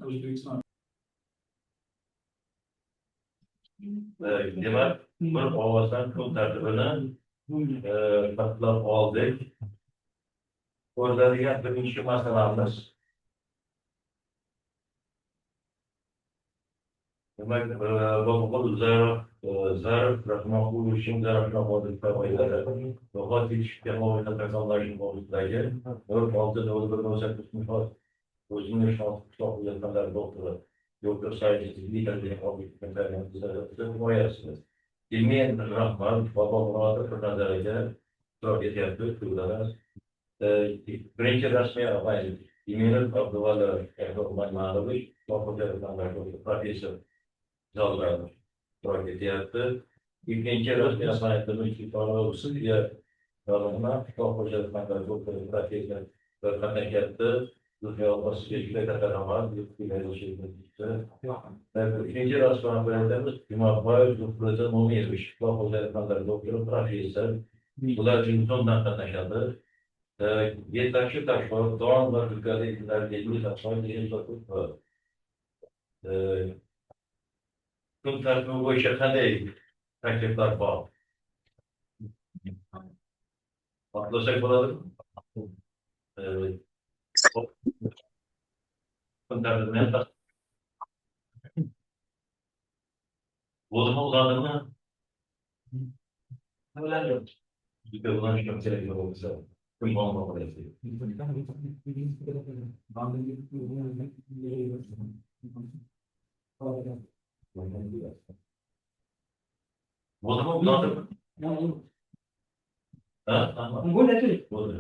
O'zbekiston. Demak, bir ovozdan kun tartibini tasdiqlab oldik. Ko'riladigan birinchi masalamiz. Demak, Boboqul Zarif Rahmonqulovичning Zarafshon oilasi vafot etishga to'g'risidagi 06.01.08 o'zining qishloq xo'jalik doktori, doktor himoyasi. Ilmiy rahbar Bobomurodov Pirnazar aka ishtirok etyapti. Birinchi rasmiy Iminov Abduvali Rahmanovich, qishloq xo'jalik fanlari doktori, professor zalda ishtirok etyapti. Ikkinchi rasmiy opponentimiz Sultonova Sudya qishloq xo'jalik fanlari doktori, professor qatnashyapti. Juda katta rahmat. Uchinchi rasmiy opponentimiz Jumaboyev Zuhriddin Mo'minovich, qishloq xo'jalik fanlari doktori, professor. Bular Jimsondan qatnashadi. Yetakchi tashkilot don va kun tartibi bo'yicha qanday takliflar bor? Ma'qullasak bo'ladimi? Kun tartibini ham bo'ldimi, ulandimi? Bizga ulanish ham kerak bo'lsa, kun muammo bo'lyapti. Bo'ldimi, ulandimi? Ha, tamam. Bo'ldi. Bo'ldi.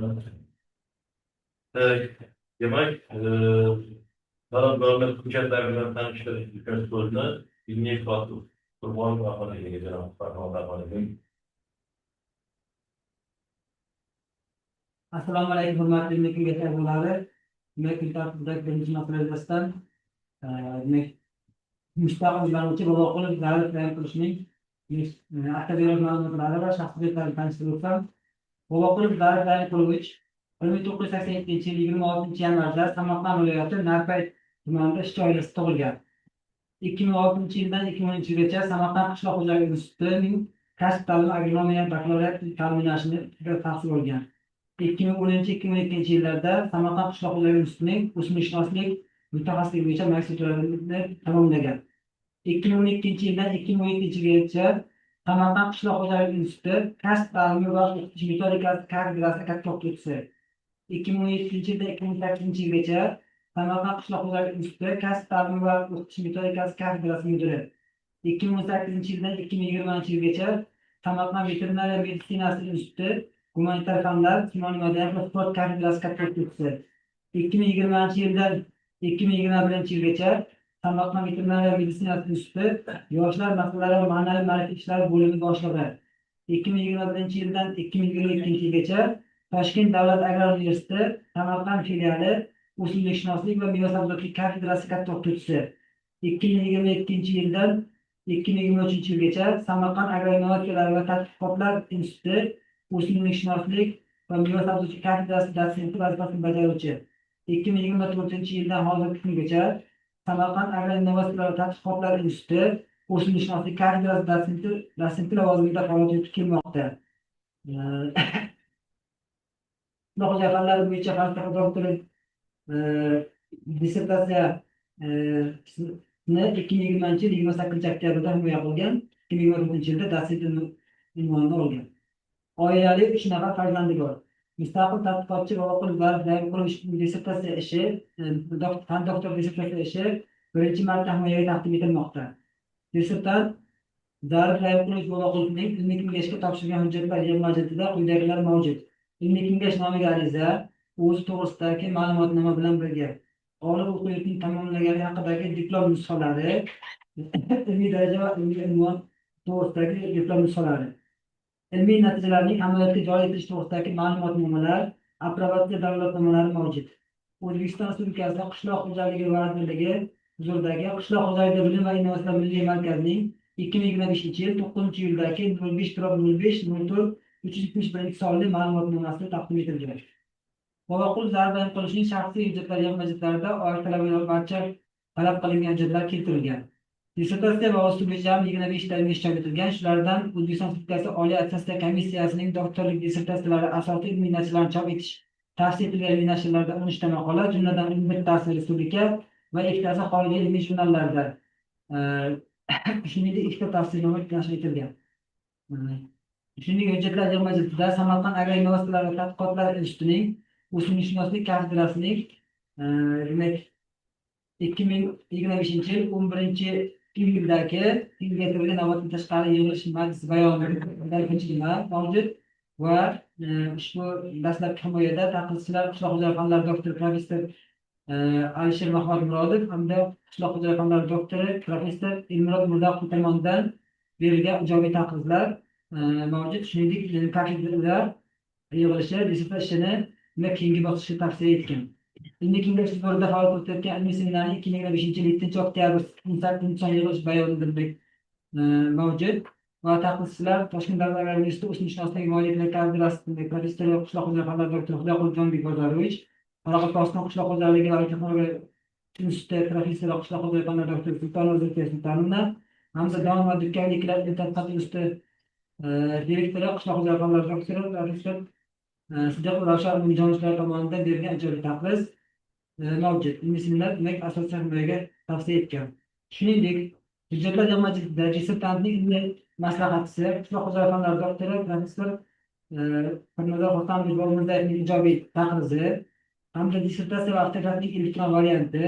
Demak, talabgorlar hujjatlari bilan tanishtirish uchun so'zni ilmiy kotib Qurbonov Ahmad akaga beraman. Farhod Ahmad aka. Assalomu alaykum, hurmatli ilmiy kengash a'zolari. Demak, kun tartibidagi birinchi masala yuzasidan, demak, mustaqil izlanuvchi Boboqulov Zarif Rahimqulichning avtobiografiya ma'lumotlari va shaxsiy hujjatlarini tanishtirib o'tsam. Boboqulov Zarif Rahimqulovich 1987-yil 26-yanvarda Samarqand viloyati Narpay tumanida ishchi oilasida tug'ilgan. 2006-yildan 2010-yilgacha Samarqand qishloq xo'jaligi institutining kasb ta'limi agronomiya bakalavriat ta'lim yo'nalishida tahsil olgan. 2010-2012 yillarda Samarqand qishloq xo'jaligi institutining o'simlikshunoslik mutaxassisligi bo'yicha magistraturini tamomlagan. 2012-yildan 2017-yilgacha Samarqand qishloq xo'jaligi instituti kasb ta'limi va o'qitish metodikasi kafedrasi katta o'qituvchisi. 2017-yildan 2018-yilgacha Samarqand qishloq xo'jaligi instituti kasb ta'limi va o'qitish metodikasi kafedrasi mudiri. 2018-yildan 2020-yilgacha Samarqand veterinariya meditsinasi instituti gumanitar fanlar, jismoniy madaniyat va sport kafedrasi katta o'qituvchisi. 2020-yildan 2021-yilgacha Samarqand veterinariya meditsinasi instituti yoshlar masalalari va ma'naviy ma'rifiy ishlari bo'limi boshlig'i. 2021-yildan 2022-yilgacha Toshkent davlat agrar universiteti Samarqand filiali o'simlikshunoslik va meva-sabzavotlik kafedrasi katta o'qituvchisi. 2022-yildan 2023-yilgacha Samarqand agrar innovatsiyalar va tadqiqotlar instituti o'simlikshunoslik va meva-sabzavotlik kafedrasi dotsenti vazifasini bajaruvchi. 2024-yildan hozirgi kungacha Samarqand agrar innovatsiyalar va tadqiqotlar instituti o'simlikshunoslik kafedrasi dotsenti lavozimida faoliyat yuritib kelmoqda. Qishloq xo'jaligi fanlari bo'yicha falsafa doktori dissertatsiyasini 2020-yil 28-oktyabrda himoya qilgan, 2024-yilda dotsent unvonini olgan. Oilali, 3 nafar farzandi bor. Mustaqil tadqiqotchi Boboqul Zarif Rahimqulovich dissertatsiya ishi, fan doktor dissertatsiya ishi birinchi marta himoyaga taqdim etilmoqda. Dissertant Zarif Rahimqulovich Boboqulovning ilmiy kengashga topshirgan hujjatlar yig'ma jildida quyidagilar mavjud. Ilmiy kengash nomiga ariza, o'zi to'g'risidagi ma'lumotnoma bilan birga oliy o'quv yurtini tamomlagani haqidagi diplom nusxalari, ilmiy daraja va ilmiy unvon to'g'risidagi diplom nusxalari, ilmiy natijalarning amaliyotga joriy etilishi to'g'risidagi ma'lumotnomalar, approbatsiya dalolatnomalari mavjud. O'zbekiston Respublikasi Qishloq xo'jaligi vazirligi huzuridagi Qishloq xo'jaligida bilim va innovatsiyalar milliy markazining 2025-yil 9-iyuldagi 05/05/04 371 sonli ma'lumotnomasi taqdim etilgan. Boboqul Zarba Imqulishning shaxsiy hujjatlar yig'ma jildlarida oid talabga barcha talab qilingan hujjatlar keltirilgan. Dissertatsiya mavzusi bo'yicha ham 25 ta ilmiy ish chop etilgan. Shulardan O'zbekiston Respublikasi Oliy attestatsiya komissiyasining doktorlik dissertatsiyalari asosiy ilmiy nashrlarni chop etish tavsiya etilgan ilmiy nashrlarda 13 ta maqola, jumladan 11tasi respublika va ikkitasi xorijiy ilmiy jurnallarda. Shuningdek, ikkita tavsiyanoma nashr etilgan. Shuningdek, hujjatlar yig'ma jildida Samarqand agrar innovatsiyalar va tadqiqotlar institutining o'simlikshunoslik kafedrasining, demak, 2025-yil 11-iyuldagi kengaytirilgan navbatdan tashqari yig'ilish majlisi bayonoti ko'chirma mavjud va ushbu dastlabki himoyada taqlidchilar qishloq xo'jaligi fanlari doktori, professor Alisher Mahmudmurodov hamda qishloq xo'jaligi fanlari doktori, professor Elmurod Mirzaqulov tomonidan berilgan ijobiy taqlidlar mavjud. Shuningdek, kafedra yig'ilishi dissertatsiya ishini keyingi bosqichga tavsiya etgan. Ilmiy kengash huzurida faoliyat ko'rsatayotgan ilmiy seminarning 2025-yil 7 oktyabr inson yig'ilish bayonida mavjud va taqlidchilar Toshkent davlat agrar universiteti o'simlikshunoslik moyilliklar kafedrasi professori, qishloq xo'jaligi fanlari doktori Xudoqul Jonbek Bozorovich, Qoraqalpog'iston qishloq xo'jaligi va texnologiya instituti professori, qishloq xo'jaligi fanlari doktori Sultonova Zulfiya Sultonovna hamda Don va dukkakli ekinlar ilmiy tadqiqot instituti direktori, qishloq xo'jaligi fanlari doktori, professor Siddiq Ravshan Umidjonovlar tomonidan berilgan ijobiy taqriz mavjud. Ilmiy seminar, demak, asosiy himoyaga tavsiya etgan. Shuningdek, hujjatlar yig'ma jildida dissertantning ilmiy maslahatchisi, qishloq xo'jaligi fanlari doktori, professor Pirnazar Hotamovich Bobomirzayevning ijobiy taqrizi hamda dissertatsiya va avtografining elektron varianti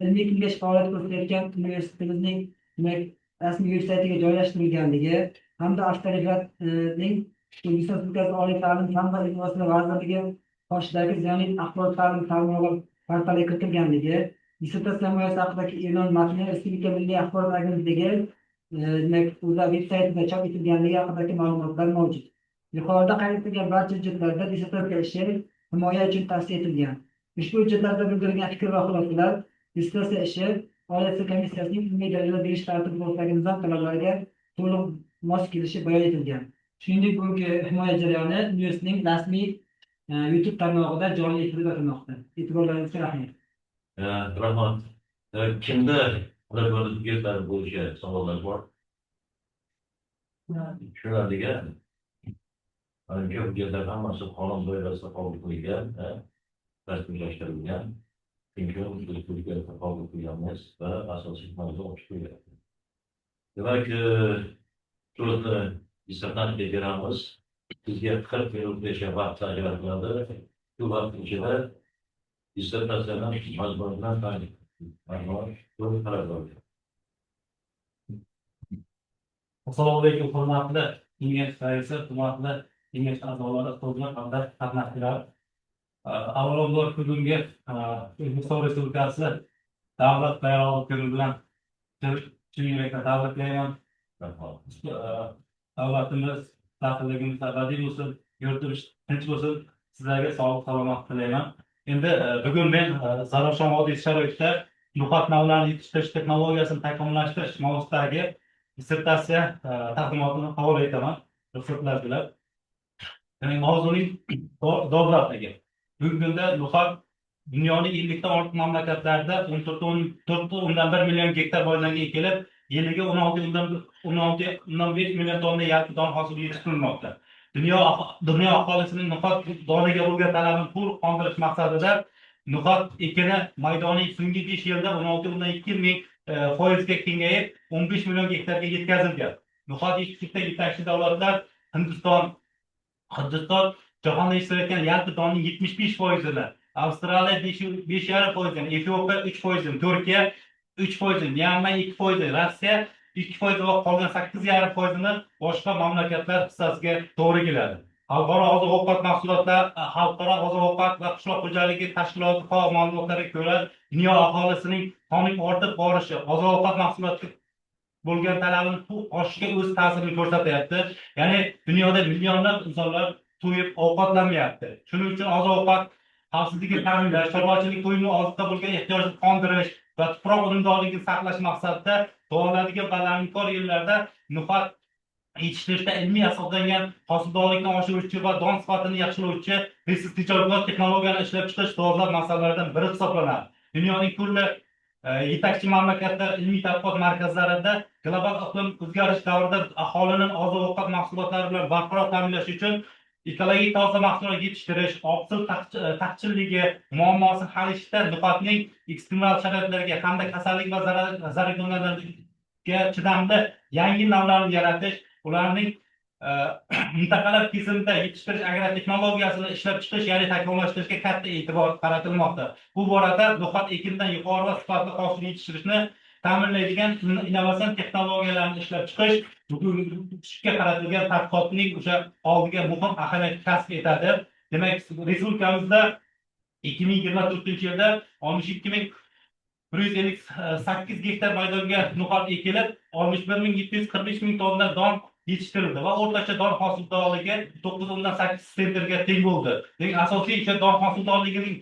ilmiy kengash faoliyat ko'rsatayotgan universitetimizning, demak, rasmiy veb saytiga joylashtirilganligi hamda avtoreferatning O'zbekiston Respublikasi Oliy ta'lim, fan va innovatsiyalar vazirligi qoshidagi ziyonli axborot ta'lim tarmog'i portaliga kiritilganligi, dissertatsiya himoyasi haqidagi e'lon matni Respublika Milliy axborot agentligi, demak, o'za veb saytida chop etilganligi haqidagi ma'lumotlar mavjud. Yuqorida qayd etilgan barcha hujjatlarda dissertatsiya ishi himoya uchun tavsiya etilgan. Ushbu hujjatlarda bildirilgan fikr va xulosalar dissertatsiya ishi Oliy attestatsiya komissiyasining ilmiy darajalar berish tartibi to'g'risidagi nizam talablariga to'liq mos kelishi bayon etilgan. Shuningdek, bugungi himoya jarayoni universitetning rasmiy YouTube tarmog'ida jonli efirda o'tilmoqda. E'tiborlaringizga rahmat. Rahmat. Kimda ular hujjatlar bo'yicha savollar bor? Tushunarliga. Manimcha, hujjatlar hammasi qonun doirasida qabul qilingan, rasmiylashtirilgan. Shuning uchun biz hujjatni qabul qilganmiz va asosiy mavzu ochib qo'yilgan. Demak, so'zni dissertantga beramiz. Sizga 40 minutgacha vaqt ajratiladi. Shu vaqt ichida dissertatsiyani mazmuni bilan tanishing. Talab. Assalomu alaykum, hurmatli kengash raisi, hurmatli kengash a'zolari, ustozlar hamda qatnashchilar. Avvalambor, bugungi O'zbekiston Respublikasi davlat bayrog'i kuni bilan chin yurakdan tabriklayman. Rahmat. Davlatimiz, mustaqilligimiz abadiy bo'lsin, yurtimiz tinch bo'lsin. Sizlarga sog'lik, salomatlik tilayman. Endi bugun men Zarafshon vodiysi sharoitida no'xat navlarini yetishtirish texnologiyasini takomillashtirish mavzusidagi dissertatsiya taqdimotini havola etaman, ruxsatlar bilan. Demak, mavzuning dolzarbligi. Bugungi kunda no'xat dunyoning 50 dan ortiq mamlakatlarida 14,1 million gektar maydonga ekilib, yiliga 16,5 million tonna yalpi don hosili yetishtirilmoqda. Dunyo aholisining no'xat doniga bo'lgan talabini to'liq qondirish maqsadida no'xat ekini maydoni so'nggi 5 yilda 16,2 ming foizga kengayib, 15 million gektarga yetkazilgan. No'xat yetishtirishda yetakchi davlatlar Hindiston jahonda yetishtirilayotgan yalpi donning 75%ini, Avstraliya 5,5%ini, Efiopiya 3%ini, Turkiya 3%ini, Myanma 2%, Rossiya 2% va qolgan 8,5%ini boshqa mamlakatlar hissasiga to'g'ri keladi. Xalqaro oziq ovqat va qishloq xo'jaligi tashkiloti FAO ma'lumotlariga ko'ra, dunyo aholisining sonining ortib borishi oziq ovqat mahsulotiga bo'lgan talabini oshishiga o'z ta'sirini ko'rsatyapti. Ya'ni dunyoda millionlab insonlar to'yib ovqatlanmayapti. Shuning uchun oziq ovqat xavfsizligini ta'minlash, chorvachilik to'yimli oziqqa bo'lgan ehtiyojni qondirish va tuproq unumdorligini saqlash maqsadida duolardagi va balankor yillarda no'xat Yetishtirishda ilmiy asoslangan, hosildorlikni oshiruvchi va don sifatini yaxshilovchi tejovkor texnologiyani ishlab chiqish dolzarb masalalardan biri hisoblanadi. Dunyoning turli yetakchi mamlakatlar ilmiy tadqiqot markazlarida global iqlim o'zgarish davrida aholini oziq ovqat mahsulotlari bilan barqaror ta'minlash uchun ekologik toza mahsulot yetishtirish, oqsil taqchilligi muammosini hal etishda no'xatning ekstremal sharoitlarga hamda kasallik va zararkunandalarga chidamli yangi navlarni yaratish, ularning mintaqalar kesimida yetishtirish agrotexnologiyasini ishlab chiqish, ya'ni takomillashtirishga katta e'tibor qaratilmoqda. Bu borada no'xat ekinidan yuqori va sifatli hosil yetishtirishni ta'minlaydigan innovatsion texnologiyalarni ishlab chiqish bugungi qaratilgan tadqiqotning o'sha oldiga muhim ahamiyat kasb etadi. Demak, respublikamizda 2024-yilda 62 158 gektar maydonga no'xat ekilib, 61 745 ming tonna don yetishtirildi va o'rtacha don hosildorligi 9,8 sentnerga teng bo'ldi. Demak, asosiy o'sha don hosildorligining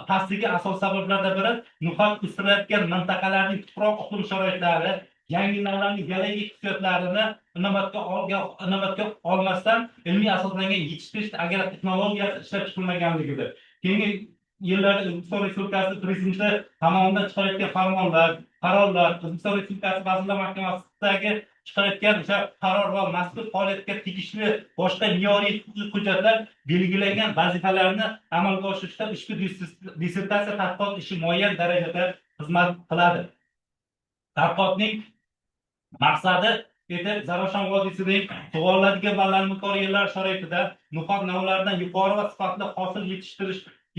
pastligi asosiy sabablardan biri no'xat o'stirilayotgan mintaqalarning tuproq iqlim sharoitlari, yangi navlarning biologik xususiyatlarini inobatga olmasdan ilmiy asoslangan yetishtirish agrotexnologiyasi ishlab chiqilmaganligidir. Keyingi yillarda O'zbekiston Respublikasi Prezidenti tomonidan chiqarayotgan farmonlar, qarorlar, O'zbekiston Respublikasi Vazirlar Mahkamasidagi chiqarayotgan o'sha qaror va mazkur faoliyatga tegishli boshqa me'yoriy huquqiy hujjatlar belgilangan vazifalarni amalga oshirishda ushbu dissertatsiya tadqiqot ishi muayyan darajada xizmat qiladi. Tadqiqotning maqsadi etib Zarafshon vodiysining sug'oriladigan va la'lmikor yerlar sharoitida no'xat navlaridan yuqori va sifatli hosil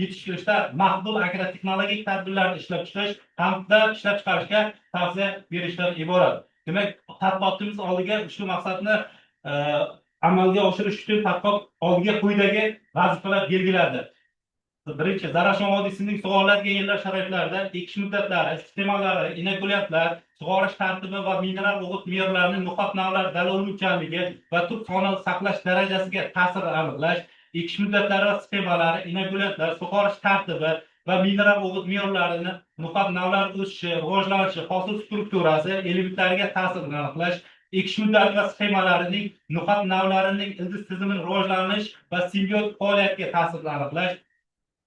yetishtirishda maqbul agrotexnologik tadbirlarni ishlab chiqish hamda ishlab chiqarishga tavsiya berishdan iborat. Demak, tadqiqotimiz oldiga ushbu maqsadni amalga oshirish uchun tadqiqot oldiga quyidagi vazifalar belgiladi. Birinchi, Zarafshon vodiysining sug'oriladigan yerlar sharoitlarida ekish muddatlari, sxemalari, inokulyantlar, sug'orish tartibi va mineral o'g'it me'yorlarining no'xat navlar dala o'luvchanligi va tub soni saqlash darajasiga ta'sirini aniqlash, ekish muddatlari va sxemalari, inokulyantlar, sug'orish tartibi va mineral o'g'it me'yorlarini no'xat navlar o'sishi, rivojlanishi, hosil strukturasi elementlariga ta'sirini aniqlash, ekish muddati va sxemalarining no'xat navlarining ildiz tizimini rivojlanish va simbiotik faoliyatiga ta'sirini aniqlash,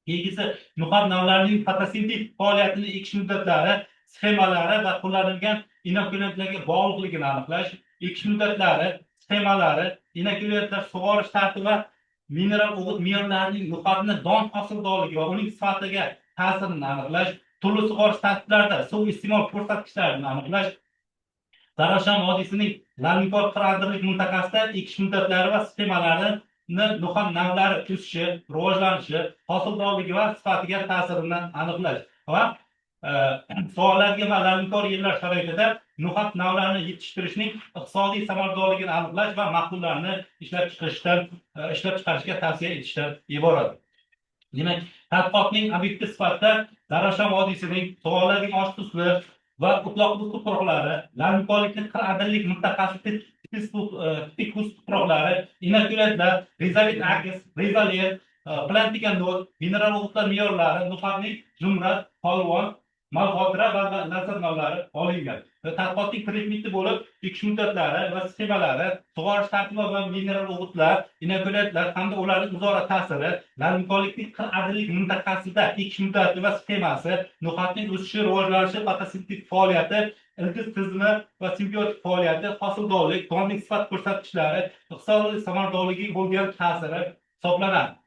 keyingisi no'xat navlarining fotosintetik faoliyatini ekish muddatlari, sxemalari va qo'llanilgan inokulyantlarga bog'liqligini aniqlash, ekish muddatlari, sxemalari, inokulyantlar, sug'orish tartibi va mineral o'g'it me'yorlarining no'xatni don hosildorligi va uning sifatiga ta'sirini aniqlash, turli sug'orish tartiblarida suv iste'mol ko'rsatkichlarini aniqlash, Zarafshon vodiysining la'lmikor qir-adirlik mintaqasida ekish muddatlari va sxemalarini no'xat navlari o'sishi, rivojlanishi, hosildorligi va sifatiga ta'sirini aniqlash va sug'oriladigan va la'lmikor yerlar sharoitida no'xat navlarini yetishtirishning iqtisodiy samaradorligini aniqlash va mahsulotlarni ishlab chiqarishga tavsiya etishdan iborat. Demak, tadqiqotning obyekti sifatida Zarafshon vodiysining sug'oriladigan osh tusli va o'tloqli tuproqlari, la'lmikorlikni qir-adirlik mintaqasi tipik tuproqlari, inokulyantlar, Rezavit Aks, Rezolen, Plantika Not, mineral o'g'itlar me'yorlari, no'xatning Zumrad, Polvon, Malxotira va Lazzat navlari olingan. Va tadqiqotning predmeti bo'lib ekish muddatlari va sxemalari, sug'orish tartibi va mineral o'g'itlar, inokulyantlar hamda ularning o'zaro ta'siri, la'lmikorlikning qir-adirlik mintaqasida ekish muddati va sxemasi, no'xatning o'sishi, rivojlanishi, fotosintetik faoliyati, ildiz tizimi va simbiotik faoliyati, hosildorlik, donning sifat ko'rsatkichlari, iqtisodiy samaradorligiga bo'lgan ta'siri hisoblanadi.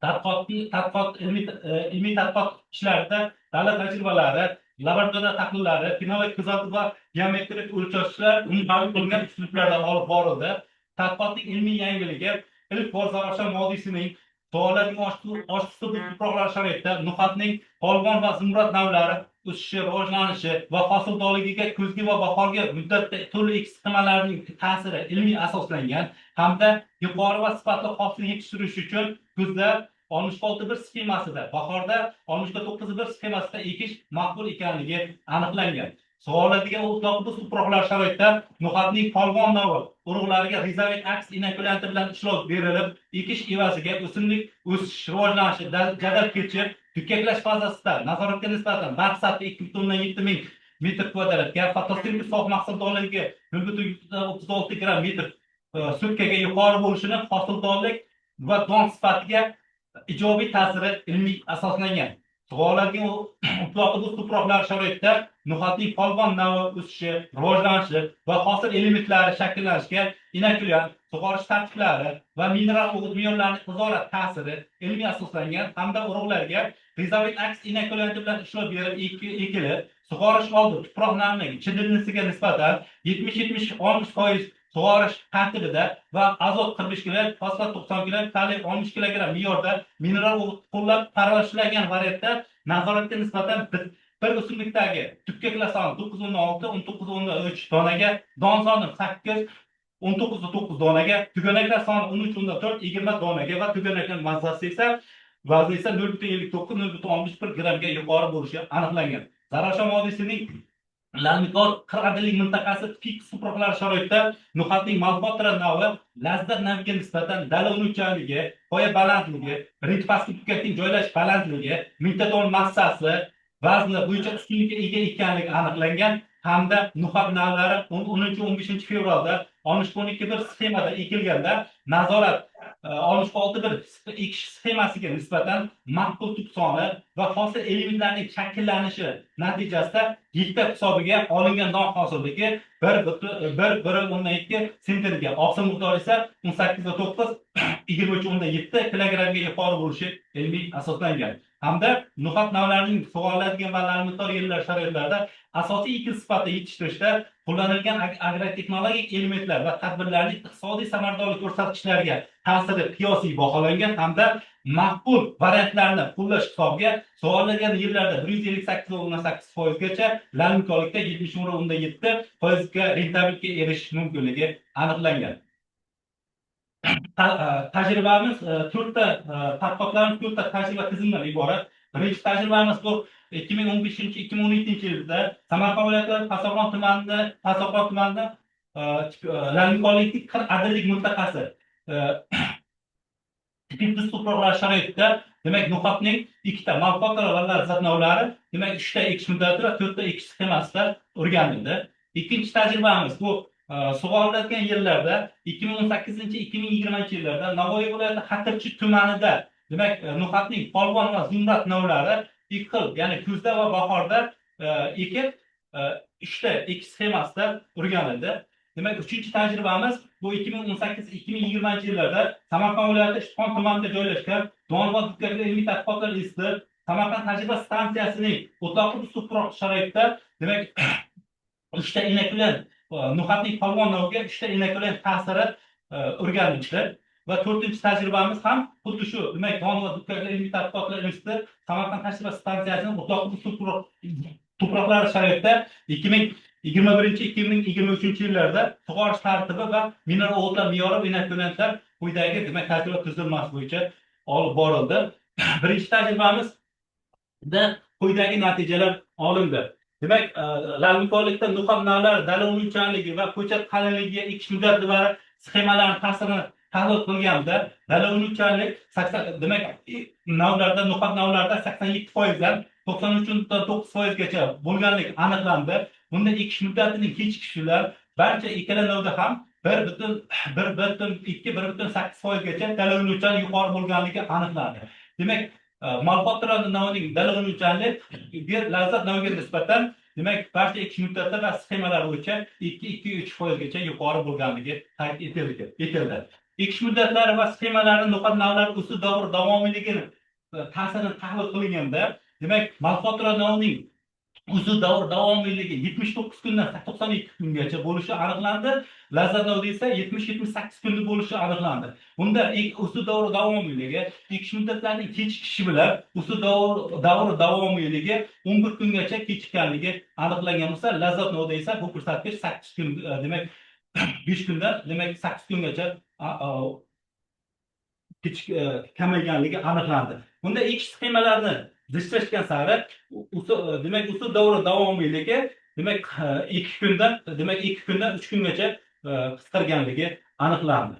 Tadqiqot ilmiy tadqiqot ishlarida dala tajribalari, laboratoriya tahlillari, fenologik kuzatuv va geometrik o'lchashlar qabul qilingan uslublarda olib borildi. Tadqiqotning ilmiy yangiligi: ilk bor Zarafshon vodiysining sug'oriladigan osh tusli tuproqlar sharoitida no'xatning Polvon va Zumrad navlari o'sishi, rivojlanishi va hosildorligiga kuzgi va bahorgi muddatda turli ekish sxemalarining ta'siri ilmiy asoslangan hamda yuqori va sifatli hosil yetishtirish uchun kuzda 66 1 sxemasida, bahorda 69 1 sxemasida ekish maqbul ekanligi aniqlangan. Sug'oriladigan o'tloqli tuproqlar sharoitida no'xatning Polvon navi urug'lariga Rezavit Aks inokulyanti bilan ishlov berilib, ekish evaziga o'simlik o'sish, rivojlanishi jadal kechib, dukaklash fazasida nazoratga nisbatan barg sathi 2,7 ming metr kvadratga, fotosintez sof mahsuldorligi 0,36 gramm metr sutkaga yuqori bo'lishini hosildorlik va don sifatiga ijobiy ta'siri ilmiy asoslangan. Sug'oriladigan o'tloqi tuproqlar sharoitida no'xatning polvon navi o'sishi, rivojlanishi va hosil elementlari shakllanishiga inokulyant, sug'orish tartiblari va mineral o'g'it me'yorlarining o'zaro ta'siri ilmiy asoslangan hamda urug'larga Rizovit aks inokulyanti bilan ishlov berib ekilib, sug'orish oldi tuproq namligi chidimlisiga nisbatan 70-70-60% sug'orish tartibida va azot 45 kg, fosfat 90 kg, kaliy 60 kg me'yorda mineral o'g'it qo'llab parvarishlangan variantda nazoratga nisbatan bir o'simlikdagi tukkaklar soni 9,6, 19,3 donaga, don soni 8, 19,9 donaga, tuganaklar soni 13,4, 20 donaga va tuganaklar massasi esa vazni esa 0,59, 0,61 grammga yuqori bo'lishi aniqlangan. Zarafshon vodiysining Lalmikor qirg'adillik mintaqasi tipik tuproqlar sharoitida no'xatning Malxotra navi lazzat naviga nisbatan dala unuvchanligi, qoya balandligi, birinchi pastki tukkakning joylashish balandligi, mingta ton massasi, vazni bo'yicha ustunlikka ega ekanligi aniqlangan hamda no'xat navlari 10-15 fevralda 13-12 sxemada ekilganda nazorat 16-1 ekish sxemasiga nisbatan maqbul tub soni va hosil elementlarining shakllanishi natijasida gektar hisobiga olingan don hosilligi 1,1,2 sentnerga, oqsil miqdori esa 18,9, 23,7 kilogrammga yuqori bo'lishi ilmiy asoslangan. Hamda no'xat navlarining sug'oriladigan va la'lmiqdor yerlar sharoitlarida asosiy ekin sifatida yetishtirishda qo'llanilgan agrotexnologik elementlar va tadbirlarning iqtisodiy samaradorlik ko'rsatkichlariga ta'siri qiyosiy baholangan hamda maqbul variantlarni qo'llash hisobiga sug'oriladigan yerlarda 158,8%gacha, la'lmikorlikda 71,7%ga rentabellikka erishish mumkinligi aniqlangan. Tajribamiz to'rtta, tadqiqotlarimiz to'rtta tajriba tizimidan iborat. Birinchi tajribamiz bu 2015-2017 yilda Samarqand viloyati Pastdarg'om tumanida Lalmikorlikning qir adirlik mintaqasi tipik tuz tuproqlar sharoitida, demak, no'xatning ikkita Malxotra va lazzat navlari, demak, uchta ekish muddati va to'rtta ekish sxemasida o'rganildi. Ikkinchi tajribamiz bu sug'oriladigan yerlarda 2018-2020 yillarda Navoiy viloyati Xatirchi tumanida, demak, no'xatning polvon va zumrad navlari ikki xil, ya'ni kuzda va bahorda ekib, uchta ekish sxemasida o'rganildi. Demak, uchinchi tajribamiz bu 2018-2020 yillarda Samarqand viloyati Ishtixon tumanida joylashgan Don va dukkaklar ilmiy tadqiqotlar instituti Samarqand tajriba stansiyasining o'tloqli tuproq sharoitida, demak, uchta inokulyant, no'xatning polvon naviga uchta inokulyant ta'siri o'rganildi. Va to'rtinchi tajribamiz ham xuddi shu, demak, Don va dukkaklar ilmiy tadqiqotlar instituti Samarqand tajriba stansiyasining o'tloqli tuproqlar sharoitida 2021-2023 yillarda sug'orish tartibi va mineral o'g'itlar me'yori va inokulyantlar quyidagi, demak, tajriba tuzilmasi bo'yicha olib borildi. Birinchi tajribamizda quyidagi natijalar olindi. Demak, lalmikorlikda no'xat navlari dala unuvchanligi va ko'chat qalinligiga ekish muddati va sxemalarning ta'sirini tahlil qilganda dala unuvchanlik 80, demak, navlarda, no'xat navlarida 87%dan 93,9%gacha bo'lganligi aniqlandi. Bunda ekish muddatining kechikishi bilan barcha ikkala navda ham 1,1, 1,2, 1,8%gacha dala unuvchanlik yuqori bo'lganligi aniqlandi. Demak, Malxotra navining dala unuvchanligi lazzat naviga nisbatan, demak, barcha ekish muddati va sxemalar bo'yicha 2-2,3%gacha yuqori bo'lganligi qayd etildi. Ekish muddatlari va sxemalari no'xat navlari o'sish davri davomiyligini ta'sirini tahlil qilganda, demak, Malxotra navining o'sish davri davomiyligi 79 kundan 92 kungacha bo'lishi aniqlandi. Lazzat navida esa 70-78 kunda bo'lishi aniqlandi. Bunda o'sish davri davomiyligi ekish muddatlarining kechikishi bilan o'sish davri davomiyligi 11 kungacha kechikkanligi aniqlangan bo'lsa, lazzat navida esa bu ko'rsatkich 8 kun, demak, 5 kundan, demak, 8 kungacha kamayganligi aniqlandi. Bunda ekish sxemalarini zichlashgan sari demak, o'sish davri davomiyligi, demak, 2 kundan, demak, 2 kundan 3 kungacha qisqarganligi aniqlandi.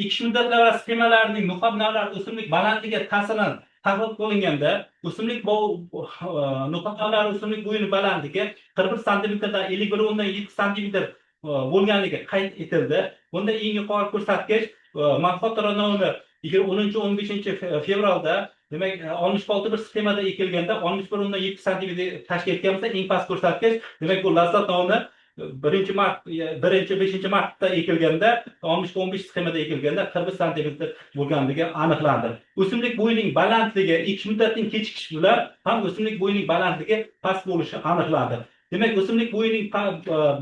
Ekish muddatlari va sxemalarining no'xat navlari o'simlik balandligiga ta'sirini Tahlil qilinganda o'simlik no'xat navlari o'simlik bo'yini balandligi 41 santimetrdan 51,7 santimetr bo'lganligi qayd etildi. Bunda eng yuqori ko'rsatkich Malxotra navini 10-15 fevralda, demak, 66 bir sxemada ekilganda 61,7 santimetr tashkil etgan bo'lsa, eng past ko'rsatkich, demak, bu Lazzat navini 1 mart, 1-5 martda ekilganda, 60 15 sxemada ekilganda 41 santimetr bo'lganligi aniqlandi. O'simlik bo'yining balandligi ekish muddatining kechikishi bilan ham o'simlik bo'yining balandligi past bo'lishi aniqlandi. Demak, o'simlik bo'yining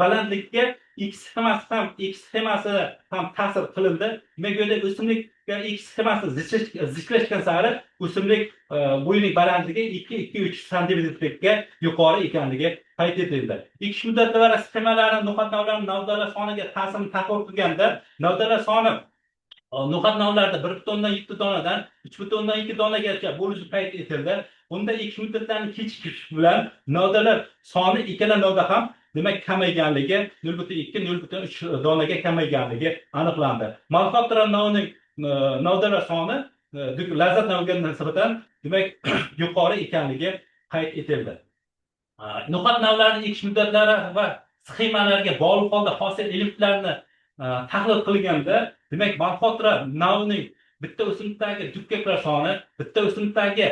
balandligiga ekish sxemasi ham ta'sir qilindi. Demak, bu yerda o'simlikka ekish sxemasi zichlashgan sari o'simlik bo'yining balandligi 2-2,3 santimetrga yuqori ekanligi qayd etildi. Ekish muddatlari sxemalari no'xat navlari novdalar soniga ta'sirini tahlil qilganda, novdalar soni no'xat navlarida 1,7 donadan 3,2 donagacha bo'lishi qayd etildi. Bunda ekish muddatlarining kechikishi bilan novdalar soni ikkala novda ham, demak, kamayganligi, 0,2, 0,3 donaga kamayganligi aniqlandi. Malxotra novining novdalar soni Lazzat noviga nisbatan, demak, yuqori ekanligi qayd etildi. No'xat navlarini ekish muddatlari va sxemalarga bog'liq holda hosil elementlarini tahlil qilganda, demak, Malxotra navining bitta o'simlikdagi dukkaklar soni, bitta o'simlikdagi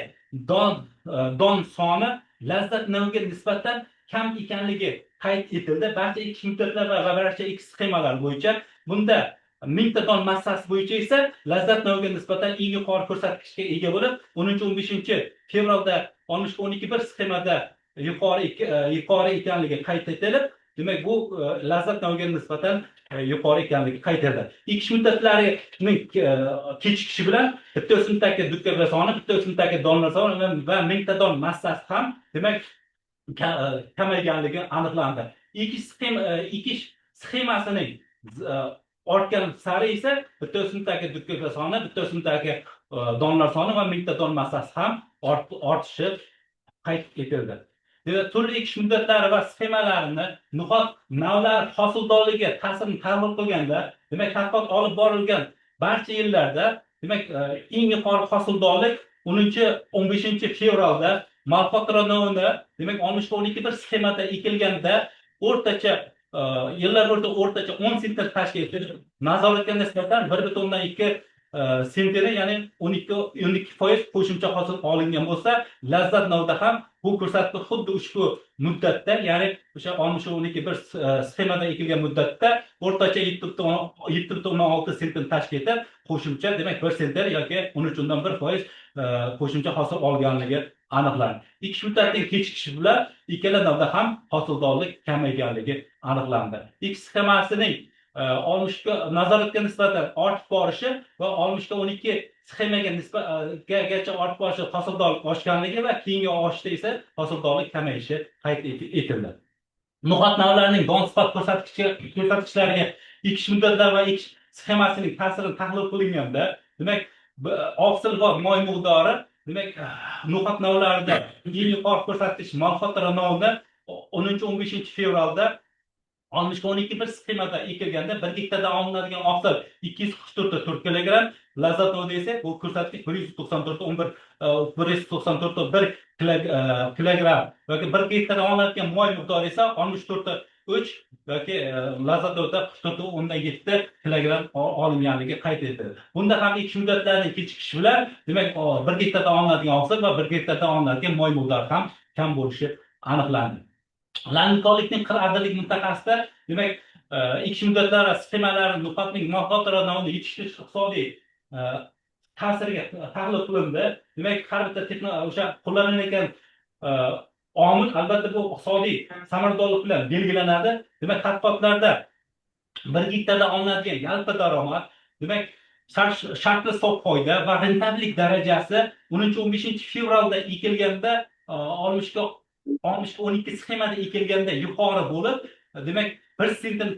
don soni Lazzat naviga nisbatan kam ekanligi qayd etildi barcha ekish muddatlari va barcha ekish sxemalari bo'yicha. Bunda 1000 ta don massasi bo'yicha esa Lazzat naviga nisbatan eng yuqori ko'rsatkichga ega bo'lib, 10-15 fevralda 60 12 bir sxemada yuqori ekanligi qayd etilib, demak, bu Lazzat naviga nisbatan yuqori ekanligi qayd etildi. Ekish muddatlarining kechikishi bilan bitta o'simlikdagi dukkaklar soni, bitta o'simlikdagi donlar soni va 1000 ta don massasi ham, demak, kamayganligi aniqlandi. Ekish sxemasining ortgan sari esa bitta o'simlikdagi dukkaklar soni, bitta o'simlikdagi donlar soni va 1000 ta don massasi ham ortishi qayd etildi. Demak, turli ekish muddatlari va sxemalarini no'xat navlar hosildorligiga ta'sirini tahlil qilganda, demak, tadqiqot olib borilgan barcha yillarda, demak, eng yuqori hosildorlik 10-15 fevralda Malxotra navini, demak, 60 12 bir sxemada ekilganda o'rtacha yillar o'rtacha 10 sentner tashkil etib, nazoratga nisbatan 1,2 sentneri, ya'ni 12% qo'shimcha hosil olingan bo'lsa, Lazzat navda ham bu ko'rsatkich xuddi ushbu muddatda, ya'ni o'sha 60 12 bir sxemada ekilgan muddatda o'rtacha 7,6 sentner tashkil etib, qo'shimcha, demak, 1 sentner yoki 13,1% qo'shimcha hosil olganligi aniqlandi. Ekish muddatining kechikishi bilan ikkala navda ham hosildorlik kamayganligi aniqlandi. Ekish sxemasining 60ga nazoratga nisbatan ortib borishi va 60 12 sxemaga nisbatgacha ortib borishi hosildorlik oshganligi va keyingi oshishda esa hosildorlik kamayishi qayd etildi. No'xat navlarining don sifat ko'rsatkichlariga ekish muddatlari va ekish sxemasining ta'sirini tahlil qilinganda, demak, oqsil va moy miqdori, demak, no'xat navlarida eng yuqori ko'rsatkich Malxotra navida 10-15 fevralda 60 12 bir sxemada ekilganda 1 gektardan olinadigan oqsil 244,4 kilogramm, Lazzat novida esa bu ko'rsatkich 194,11, 194,1 kilogramm yoki 1 gektardan olinadigan moy miqdori esa 64,3 yoki Lazzat novida 44,7 kilogramm olinganligi qayd etildi. Bunda ham ekish muddatlarining kechikishi bilan, demak, 1 gektardan olinadigan oqsil va 1 gektardan olinadigan moy miqdori ham kam bo'lishi aniqlandi. Langikorlikning qir adirlik mintaqasida, demak, ekish muddatlari sxemalari no'xatning Malxotra navini yetishtirish iqtisodiy ta'siriga tahlil qilindi. Demak, har bitta o'sha qo'llanilayotgan omil, albatta, bu iqtisodiy samaradorlik bilan belgilanadi. Demak, tadqiqotlarda 1 gektardan olinadigan yalpi daromad, demak, shartli sof foyda va rentabellik darajasi 10-15 fevralda ekilganda 60 12 sxemada ekilganda yuqori bo'lib, demak, 1 sentner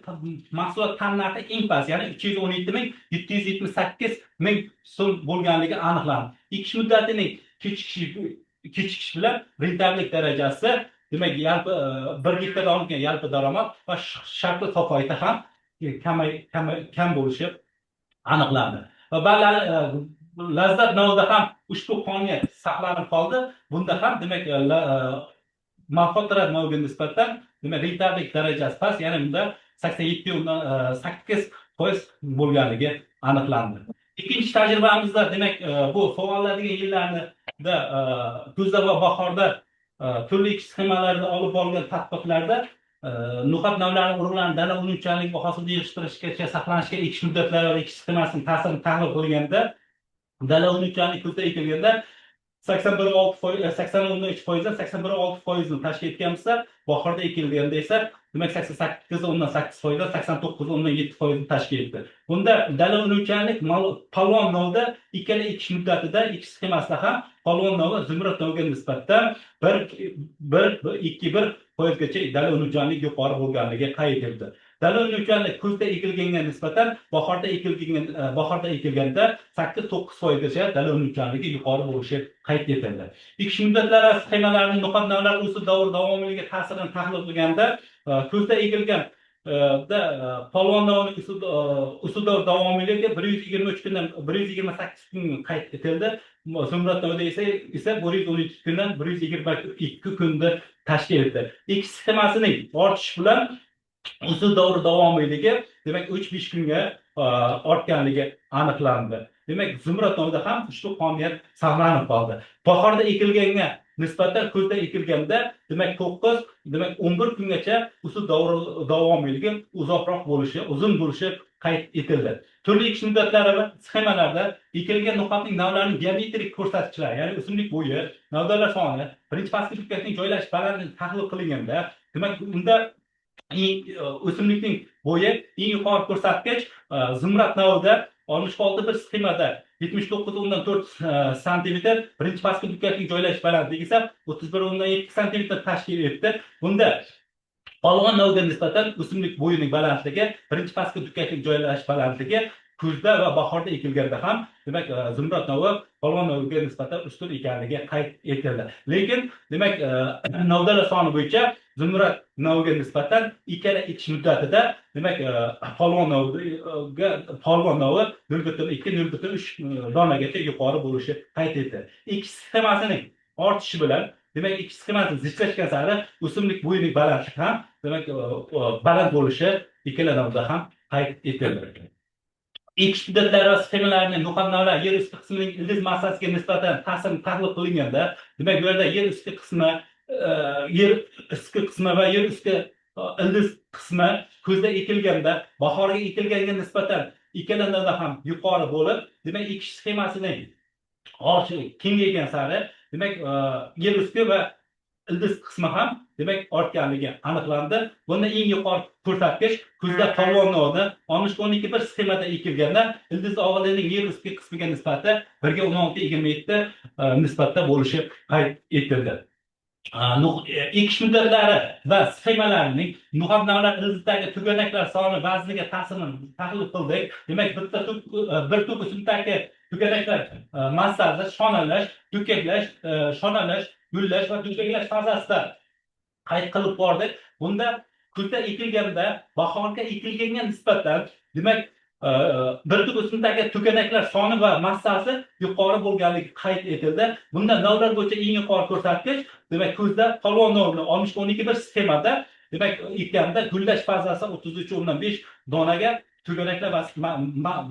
mahsulot tannarxi eng past, ya'ni 317 778 ming so'm bo'lganligi aniqlandi. Ekish muddatining kechikishi bilan rentabellik darajasi, demak, yalpi 1 gektardan olingan yalpi daromad va shartli sof foyda ham kam bo'lishi aniqlandi. Va Lazzat navida ham ushbu qonuniyat saqlanib qoldi. Bunda ham demak Malxotra noviga nisbatan demak rentabellik darajasi past, ya'ni bunda 87,8% bo'lganligi aniqlandi. Ikkinchi tajribamizda demak bu sog'oladigan yillarda kuzda va bahorda turli ekish sxemalarida olib borilgan tadqiqotlarda no'xat navlari urug'larini dala unuvchanlik va hosilni yig'ishtirishgacha saqlanishga ekish muddatlari va ekish sxemasining ta'sirini tahlil qilganda dala unuvchanlik kuzda ekilganda 81,6%, 80,3%dan 81,6%ni tashkil etgan bo'lsa, bahorda ekilganda esa demak 88,8%dan 89,7%ni tashkil etdi. Bunda dala unuvchanlik polvon novda ikkala ekish muddatida ekish sxemasida ham polvon novi zumrad noviga nisbatan 1, 2, 1%gacha dala unuvchanlik yuqori bo'lganligi qayd etildi. Dala unuvchanlik kuzda ekilganga nisbatan bahorda ekilganda 8-9%gacha dala unuvchanligi yuqori bo'lishi qayd etildi. Ekish muddatlari sxemalarining no'xat navlar o'sish davri davomiyligi ta'sirini tahlil qilganda kuzda ekilgan polvon novining o'suv davri davomiyligi 123 kundan 128 kun qayd etildi. Zumrad novida esa 112 kundan 122 kunda tashkil etdi. Ekish sxemasining ortishi bilan o'suv davri davomiyligi demak 3-5 kunga ortganligi aniqlandi. Demak, zumrad novida ham ushbu qonuniyat saqlanib qoldi. Bahorda ekilganga nisbatan kuzda ekilganda demak 9, demak 11 kungacha o'suv davri davomiyligi uzoqroq bo'lishi, uzun bo'lishi qayd etildi. Turli ekish muddatlari va sxemalarda ekilgan no'xatning navlarining geometrik ko'rsatkichlari, ya'ni o'simlik bo'yi, navdalar soni, birinchi pastki dukkakning joylashish balandligi tahlil qilinganda, demak unda o'simlikning bo'yi eng yuqori ko'rsatkich zumrad novida 66 bir sxemada 79,4 santimetr, birinchi pastki dukkakning joylashish balandligi esa 31,2 santimetr tashkil etdi. Bunda polvon noviga nisbatan o'simlik bo'yining balandligi, birinchi pastki dukkakning joylashish balandligi kuzda va bahorda ekilganda ham demak zumrad novi polvon noviga nisbatan ustun ekanligi qayd etildi. Lekin demak novdalar soni bo'yicha zumrad noviga nisbatan ikkala ekish muddatida demak polvon novi 0,2 0,3 donagacha yuqori bo'lishi qayd etildi. Ekish sxemasining ortishi bilan demak ekish sxemasi zichlashgan sari o'simlik bo'yining balandligi ham demak baland bo'lishi ikkala novda ham qayd etildi. Ekish muddatlari va sxemalarining no'xat navlar yer usti qismining ildiz massasiga nisbatan ta'sirini tahlil qilinganda, demak bu yerda yer usti qismi, va yer usti ildiz qismi kuzda ekilganda bahorga ekilganga nisbatan ikkala navda ham yuqori bo'lib, demak ekish sxemasining kengaygan sari demak yer usti va ildiz qismi ham demak ortganligi aniqlandi. Bunda eng yuqori ko'rsatkich kuzda polvon novida 60-12 bir sxemada ekilganda ildiz og'ilining yer usti qismiga nisbati 1:16,27 nisbatda bo'lishi qayd etildi. Ekish muddatlari va sxemalarining no'xat navlar ildizdagi tuganaklar soni vazniga ta'sirini tahlil qildik. Demak, bir tup o'simlikdagi tuganaklar massasi shonalash, dukkaklash, shonalash, gullash va dukkaklash fazasida qayd qilib bordik. Bunda kuzda ekilganda bahorga ekilganga nisbatan demak bir tup o'simlikdagi tuganaklar soni va massasi yuqori bo'lganligi qayd etildi. Bunda navlar bo'yicha eng yuqori ko'rsatkich demak kuzda polvon novini 60-12 bir sxemada demak ekkanda gullash fazasi 33,5 donaga, tuganaklar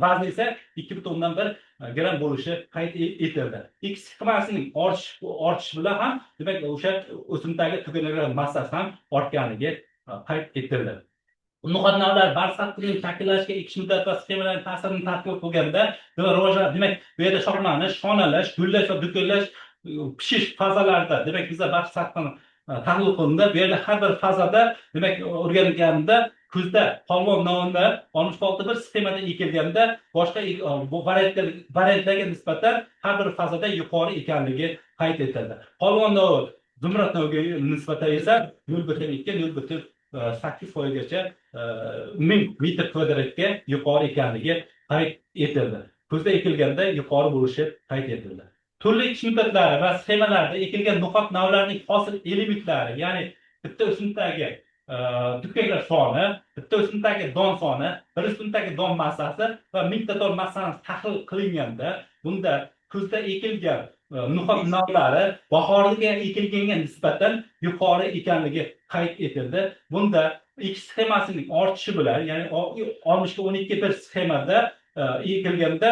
vazni esa 2,1 gram bo'lishi qayd etildi. Ekish sxemasining ortishi bilan ham demak o'sha o'simlikdagi tuganaklar massasi ham ortganligi qayd etildi. No'xat navlar barsaqining shakllanishga ekish muddati va sxemalarning ta'sirini tadqiq qilganda demak bu yerda shoxlanish, shonalash, gullash va dukkalash, pishish fazalarida demak bizda barsaqni tahlil qilindi. Bu yerda har bir fazada demak o'rganilganda kuzda polvon novida 66 bir sxemada ekilganda boshqa variantlarga nisbatan har bir fazada yuqori ekanligi qayd etildi. Polvon novi zumrad noviga nisbatan esa 0,2 0,8%gacha 1000 metr kvadratga yuqori ekanligi qayd etildi. Kuzda ekilganda yuqori bo'lishi qayd etildi. Turli ekish muddatlari va sxemalarda ekilgan no'xat navlarining hosil elementlari, ya'ni bitta o'simlikdagi dukkaklar soni, bitta o'simlikdagi don soni, bir o'simlikdagi don massasi va mingta don massasi tahlil qilinganda, bunda kuzda ekilgan no'xat navlari bahorga ekilganga nisbatan yuqori ekanligi qayd etildi. Bunda ekish sxemasining ortishi bilan, ya'ni 60:12 1 sxemada ekilganda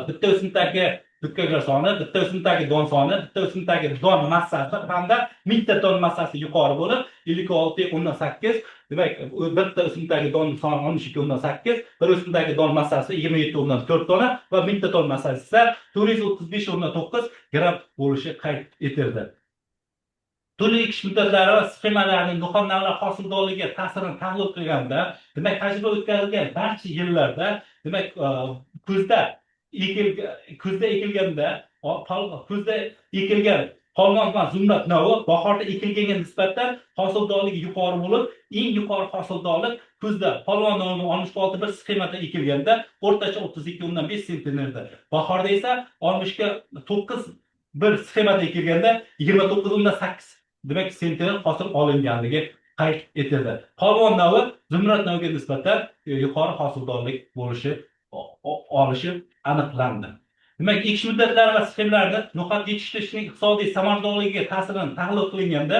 bitta o'simtagi dukkaklar soni, bitta o'simtagi don soni, bitta o'simtagi don massasi hamda mingta don massasi yuqori bo'lib 56,8. Demak, bitta o'simtagi don soni 12,8, bir o'simtagi don massasi 27,4 tonna va mingta don massasi esa 435,9 gramm bo'lishi qayd etildi. Turli ekish muddatlari va sxemalarning no'xat navlar hosildorligiga ta'sirini tahlil qilganda, demak, tajriba o'tkazilgan barcha yillarda, demak, kuzda ekilganda kuzda ekilgan polvon va zumrad novi bahorda ekilganga nisbatan hosildorligi yuqori bo'lib, eng yuqori hosildorlik kuzda polvon novini 66 1 sxemada ekilganda o'rtacha 32,5 sentnerda, bahorda esa 60:9 1 sxemada ekilganda 29,8, demak, sentner hosil olinganligi qayd etildi. Polvon novi zumrad noviga nisbatan yuqori hosildorlik bo'lishi olishi aniqlandi. Demak, ekish muddatlari va sxemalarni no'xat yetishtirishning iqtisodiy samaradorligiga ta'sirini tahlil qilinganda,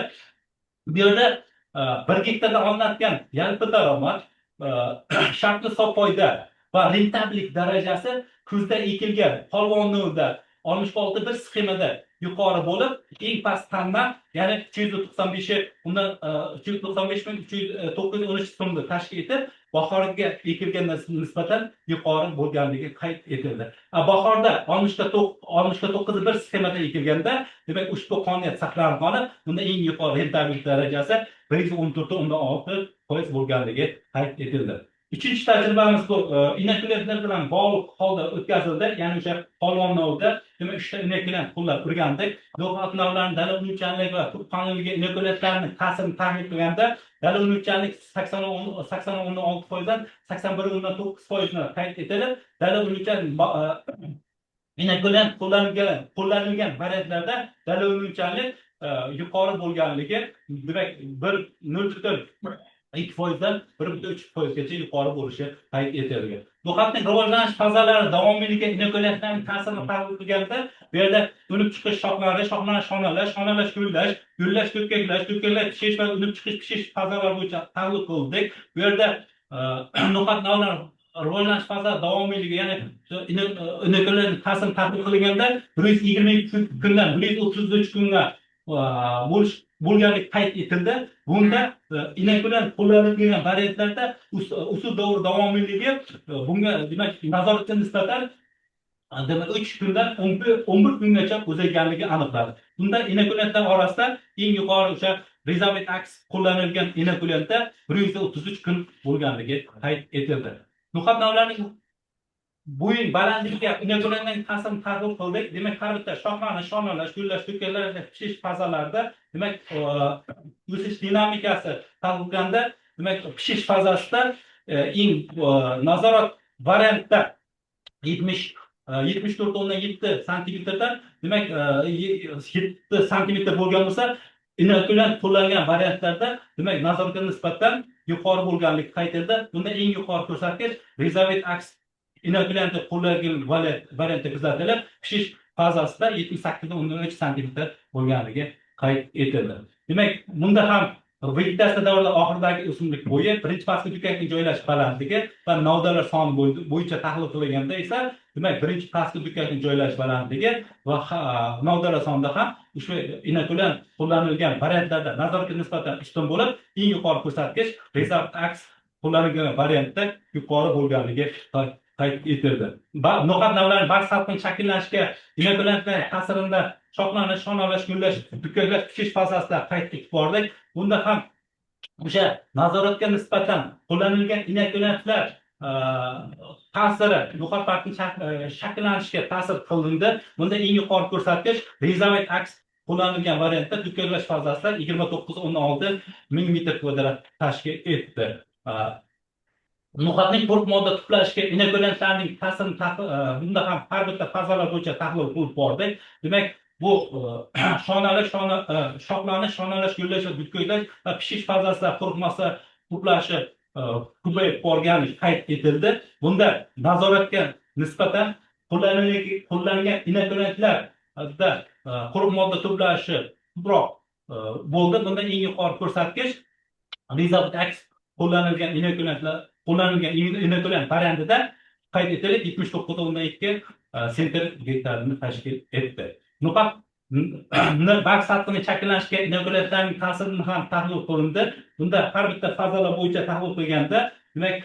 bu yerda 1 gektardan olinadigan yalpi daromad, shartli hisob foyda va rentabellik darajasi kuzda ekilgan polvon novida 66 1 sxemada yuqori bo'lib, eng past tanna, ya'ni 395 395 913 so'mni tashkil etib, bahorga ekilganga nisbatan yuqori bo'lganligi qayd etildi. Bahorda 60:9 1 sxemada ekilganda, demak, ushbu qonuniyat saqlanib qolib, bunda eng yuqori rentabellik darajasi 114,6% bo'lganligi qayd etildi. Uchinchi tajribamiz bu inokulyantlar bilan bog'liq holda o'tkazildi. Ya'ni o'sha polvon novida, demak, uchta inokulyant qo'llab o'rgandik. No'xat navlarini dala unuvchanlik va turp qalinligi inokulyantlarning ta'sirini tahlil qilganda, dala unuvchanlik 80,6%dan 81,9%ni qayd etilib, dala unuvchan inokulyant qo'llanilgan variantlarda dala unuvchanlik yuqori bo'lganligi, demak, 1,02%dan 1,3%gacha yuqori bo'lishi qayd etilgan. No'xatning rivojlanish fazalari davomiyligiga inokulyantlarning ta'sirini tahlil qilganda, bu yerda unib chiqish shoxlari, shoxlanish shonalash, shonalash gullash, gullash dukkaklash, dukkaklash pishish va unib chiqish pishish fazalari bo'yicha tahlil qildik. Bu yerda no'xat navlari rivojlanish fazalari davomiyligi, ya'ni inokulyant ta'sirini tahlil qilganda 122 kundan 133 kunga bo'lganlik qayd etildi. Bunda inokulyant qo'llanilgan variantlarda o'suv davri davomiyligi bunga, demak, nazoratga nisbatan, demak, 3 kundan 11 kungacha uzayganligi aniqlandi. Bunda inokulyantlar orasida eng yuqori o'sha Rezavit Aks qo'llanilgan inokulyantda 133 kun bo'lganligi qayd etildi. No'xat navlarining bo'yin balandligiga inokulyantning ta'sirini tahlil qildik. Demak, har bitta shoxlanish, shonalash, gullash, dukkaklar, pishish fazalarida, demak, o'sish dinamikasi tahlil qilganda, demak, pishish fazasida eng nazorat variantda 74,7 santimetrdan, demak, 7 santimetr bo'lgan bo'lsa, inokulyant qo'llangan variantlarda, demak, nazoratga nisbatan yuqori bo'lganligi qayd etildi. Bunda eng yuqori ko'rsatkich Rezavit Aks inokulyanti qo'llangan variantda kuzatilib, pishish fazasida 78,3 santimetr bo'lganligi qayd etildi. Demak, bunda ham vegetatsiya davrida oxiridagi o'simlik bo'yi, birinchi pastki dukkakning joylashish balandligi va novdalar soni bo'yicha tahlil qilinganda esa, demak, birinchi pastki dukkakning joylashish balandligi va novdalar sonida ham ushbu inokulyant qo'llanilgan variantlarda nazoratga nisbatan ustun bo'lib, eng yuqori ko'rsatkich Rezavit Aks qo'llanilgan variantda yuqori bo'lganligi qayd etildi. No'xat navlarining barg salqin shakllanishiga inokulyantlar ta'sirini shoxlanish, shonalash, gullash, dukkaklash, pishish fazasida qayd etib bordik. Bunda ham o'sha nazoratga nisbatan qo'llanilgan inokulyantlar ta'siri no'xat bargning shakllanishiga ta'sir qilindi. Bunda eng yuqori ko'rsatkich Rezavit Aks qo'llanilgan variantda dukkaklash fazasida 29,6 ming metr kvadrat tashkil etdi. No'xatning quruq modda to'plashiga inokulyantlarning ta'sirini bunda ham har bitta fazalar bo'yicha tahlil qilib bordik. Demak, bu shonalash, shoxlanish, shonalash, gullash va dukkaklash va pishish fazasida quruq massa to'plashi ko'payib borgani qayd etildi. Bunda nazoratga nisbatan Qo'llangan inokulantlarda quruq modda to'plashi ko'proq bo'ldi. Bunda eng yuqori ko'rsatkich Rizavit Aks qo'llanilgan inokulantlar, qo'llanilgan inokulant variantida qayd etilib, 79,2 sentner gektarini tashkil etdi. No'xat barg sathini shakllanishiga inokulantlarning ta'sirini ham tahlil qilindi. Bunda har bitta fazalar bo'yicha tahlil qilganda, demak,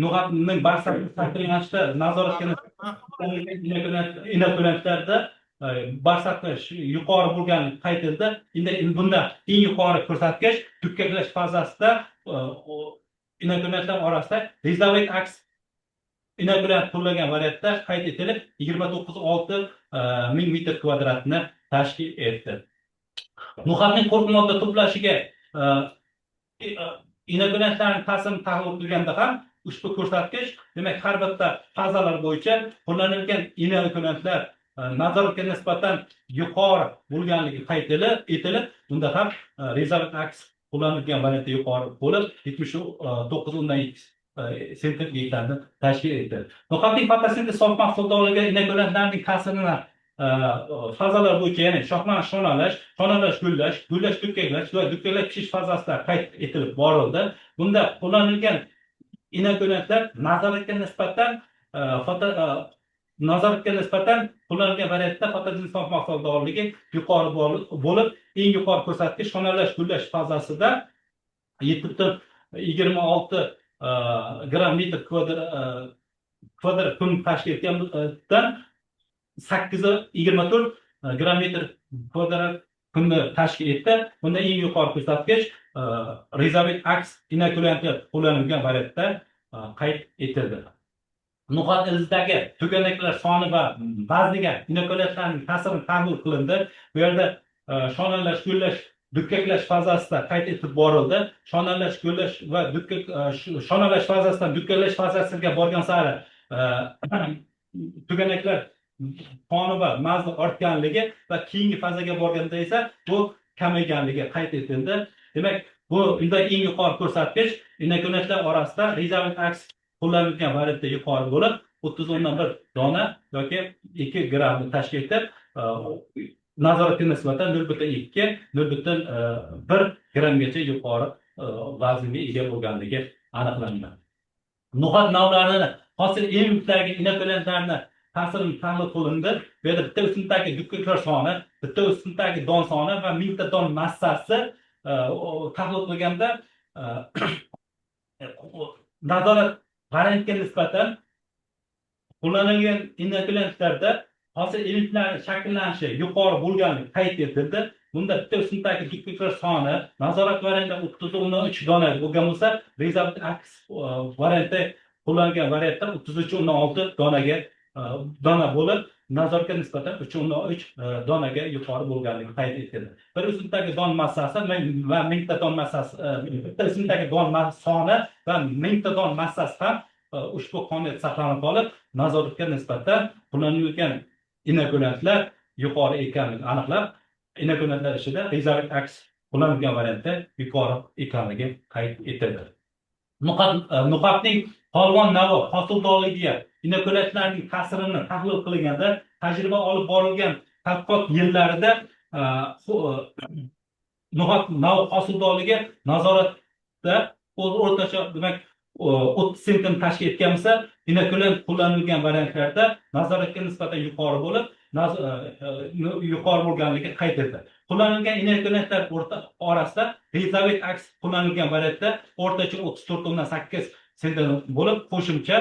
no'xatning barg sathi shakllanishida nazoratga inokulantlarda barg sathi yuqori bo'lgani qayd etildi. Endi bunda eng yuqori ko'rsatkich dukkaklash fazasida inokulantlar orasida Rizavit Aks inokulant qo'llagan variantda qayd etilib, 29,6 ming metr kvadratni tashkil etdi. No'xatning quruq modda to'plashiga inokulantlarning ta'sirini tahlil qilganda ham ushbu ko'rsatkich, demak, har bitta fazalar bo'yicha qo'llanilgan inokulantlar nazoratga nisbatan yuqori bo'lganligi qayd etilib, bunda ham Rizavit Aks qo'llanilgan variantda yuqori bo'lib, 79,2 sentner gektarni tashkil etdi. No'xatning fotosintez sof mahsuldorligiga inokulantlarning ta'sirini fazalar bo'yicha, ya'ni shoxlanish shonalash, shonalash gullash, gullash dukkaklash va dukkaklash pishish fazasida qayd etilib borildi. Bunda qo'llanilgan inokulantlar nazoratga nisbatan qo'llanilgan variantda fotosintez sof mahsuldorligi yuqori bo'lib, eng yuqori ko'rsatkich shonalash gullash fazasida 7,26 gram metr kvadrat kun tashkil etgandan 8,24 gram metr kvadrat kunni tashkil etdi. Bunda eng yuqori ko'rsatkich Rizavit Aks inokulanti qo'llanilgan variantda qayd etildi. No'xat ildizidagi tuganaklar soni va vazniga inokulantlarning ta'sirini tahlil qilindi. Bu yerda shonalash, gullash, dukkaklash fazasida qayd etib borildi. Shonalash, gullash va shonalash fazasidan dukkaklash fazasiga borgan sari tuganaklar soni va vazni ortganligi va keyingi fazaga borganda esa bu kamayganligi qayd etildi. Demak, bu unda eng yuqori ko'rsatkich inokulantlar orasida Rizavit Aks qo'llanilgan variantda yuqori bo'lib, 30,1 dona yoki 2 grammni tashkil etib, nazoratga nisbatan 0,2, 0,1 grammgacha yuqori vaznga ega bo'lganligi aniqlandi. No'xat navlarini hosil emlikdagi inokulantlarni ta'sirini tahlil qilindi. Bu yerda bitta o'simlikdagi dukkaklar soni, bitta o'simlikdagi don soni va mingta don massasi tahlil qilganda nazorat variantga nisbatan qo'llanilgan inokulantlarda hosil elitlarning shakllanishi yuqori bo'lganligi qayd etildi. Bunda bitta o'simlikdagi dukkaklar soni nazorat variantida 30,3 dona bo'lgan bo'lsa, Rizavit Aks variantda qo'llanilgan variantda 33,6 dona bo'lib, nazoratga nisbatan 3,3 donaga yuqori bo'lganligi qayd etildi. Bir o'simlikdagi don massasi va mingta don massasi, bitta o'simlikdagi don soni va mingta don massasi ham ushbu qonuniyat saqlanib qolib, nazoratga nisbatan qo'llanilgan inokulantlar yuqori ekanligi aniqlab, inokulantlar ichida Rizavit Aks qo'llanilgan variantda yuqori ekanligi qayd etildi. No'xatning polvon navi hosildorligiga inokulantlarning ta'sirini tahlil qilganda tajriba olib borilgan tadqiqot yillarida no'xat navi hosildorligi nazoratda o'rtacha, demak, 30 sentner tashkil etgan bo'lsa, inokulant qo'llanilgan variantlarda nazoratga nisbatan yuqori bo'lib, yuqori bo'lganligi qayd etildi. Qo'llanilgan inokulantlar orasida Rizavit Aks qo'llanilgan variantda o'rtacha 34,8 sentner bo'lib, qo'shimcha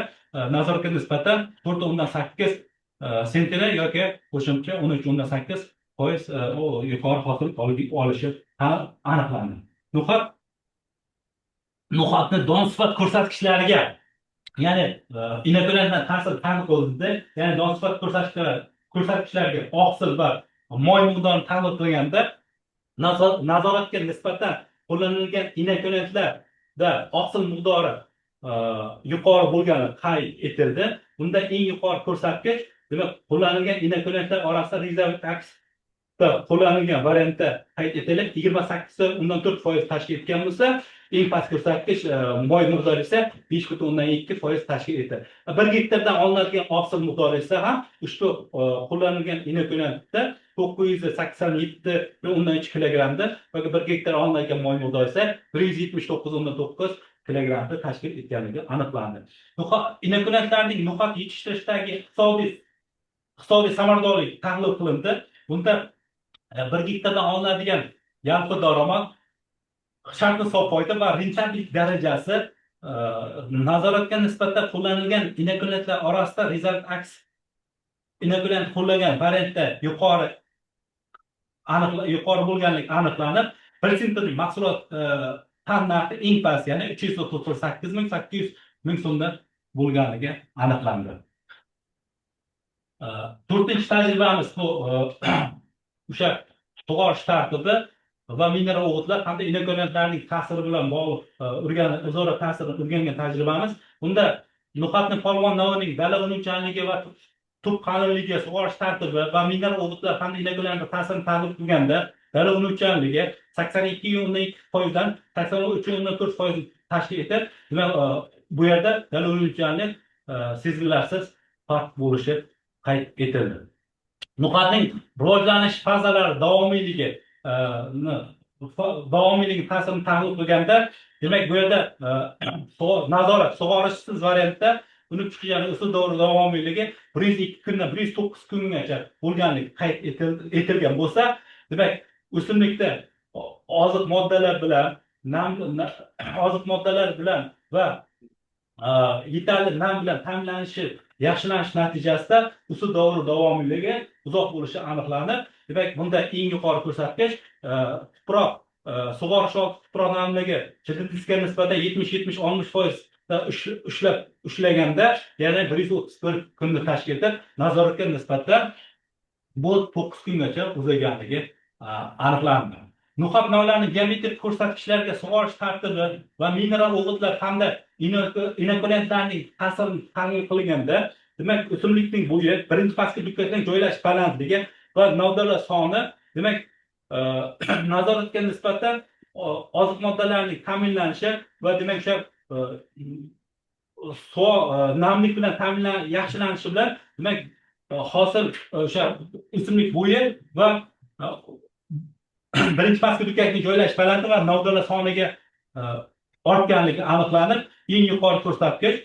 nazoratga nisbatan 4,8 sentner yoki qo'shimcha 13,8% yuqori hosil olishi aniqlandi. No'xatni don sifat ko'rsatkichlariga, ya'ni inokulantlar ta'sir tahlil qilindi, ya'ni don sifat ko'rsatkichlariga oqsil va moy miqdorini tahlil qilganda nazoratga nisbatan qo'llanilgan inokulantlarda oqsil miqdori yuqori bo'lgani qayd etildi. Bunda eng yuqori ko'rsatkich, demak, qo'llanilgan inokulantlar orasida Rizavit Aksda Qo'llanilgan variantda qayd etilib, 28,4% tashkil etgan bo'lsa, eng past ko'rsatkich moy miqdori esa 5,2% tashkil etdi. 1 gektardan olinadigan hosil miqdori esa ham ushbu qo'llanilgan inokulantda 987,3 kilogrammda va 1 gektar olinadigan moy miqdori esa 179,9 kilogrammni tashkil etganligi aniqlandi. Inokulantlarning no'xat yetishtirishdagi iqtisodiy samaradorlik tahlil qilindi. Bunda 1 gektardan olinadigan yalpi daromad, shartli hisob foyda va rentabellik darajasi nazoratga nisbatan qo'llanilgan inokulantlar orasida Result Ax inokulant qo'llagan variantda yuqori bo'lganligi aniqlanib, 1 sentnerlik mahsulot tan narxi eng past, ya'ni 398 800 ming so'mdan bo'lganligi aniqlandi. To'rtinchi tajribamiz bu o'sha sug'orish tartibi va mineral o'g'itlar hamda inokulantlarning ta'siri bilan bog'liq o'zaro ta'sirini o'rgangan tajribamiz. Bunda no'xatni polvon navining dala unuvchanligi va tub qalinligi sug'orish tartibi va mineral o'g'itlar hamda inokulantlar ta'sirini tahlil qilganda, dala unuvchanligi 82,2%dan 83,4% tashkil etib, demak, bu yerda dala unuvchanlik sezilarsiz farq bo'lishi qayd etildi. No'xatning rivojlanish fazalari davomiyligi ta'sirini tahlil qilganda, demak, bu yerda nazorat sug'orishsiz variantda unib chiqish, ya'ni o'sish davri davomiyligi 102 kundan 109 kungacha bo'lganligi qayd etilgan bo'lsa, demak, o'simlikda oziq moddalar bilan va yetarli nam bilan ta'minlanishi yaxshilanish natijasida o'sish davri davomiyligi uzoq bo'lishi aniqlanib, demak, bunda eng yuqori ko'rsatkich tuproq sug'orish oldi tuproq namligi chigildisga nisbatan 70, 70, 60% ushlaganda, ya'ni 131 kunni tashkil etib, nazoratga nisbatan bu 9 kungacha uzayganligi aniqlandi. No'xat navlarining geometrik ko'rsatkichlariga sug'orish tartibi va mineral o'g'itlar hamda inokulantlarning ta'sirini tahlil qilganda, demak, o'simlikning bo'yi, birinchi pastki dukkakning joylashish balandligi va novdalar soni, demak, nazoratga nisbatan oziq moddalarning ta'minlanishi va, demak, o'sha namlik bilan yaxshilanishi bilan, demak, hosil o'sha o'simlik bo'yi va birinchi pastki dukkakning joylashish balandligi va novdalar soniga ortganligi aniqlanib, eng yuqori ko'rsatkich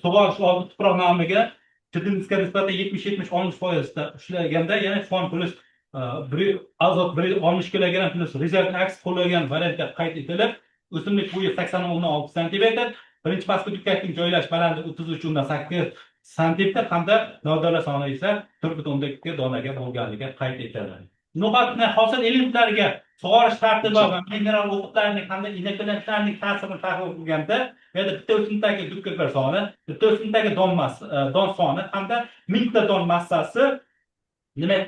sug'orish oldi tuproq namiga chigildisga nisbatan 70, 70, 60%da ushlaganda, ya'ni fon plyus azot 160 kilogramm plyus Result Ax qo'llagan variantda qayd etilib, o'simlik bo'yi 80,6 santimetr, birinchi pastki dukkakning joylashish balandligi 33,8 santimetr hamda novdalar soni esa 4,2 donaga bo'lganligi qayd etildi. No'xatni hosil elementlariga sug'orish tartibi va mineral o'g'itlarning hamda inokulantlarning ta'sirini tahlil qilganda, bu yerda bitta o'simlikdagi dukkaklar soni, bitta o'simlikdagi don soni hamda 1000 ta don massasi, demak,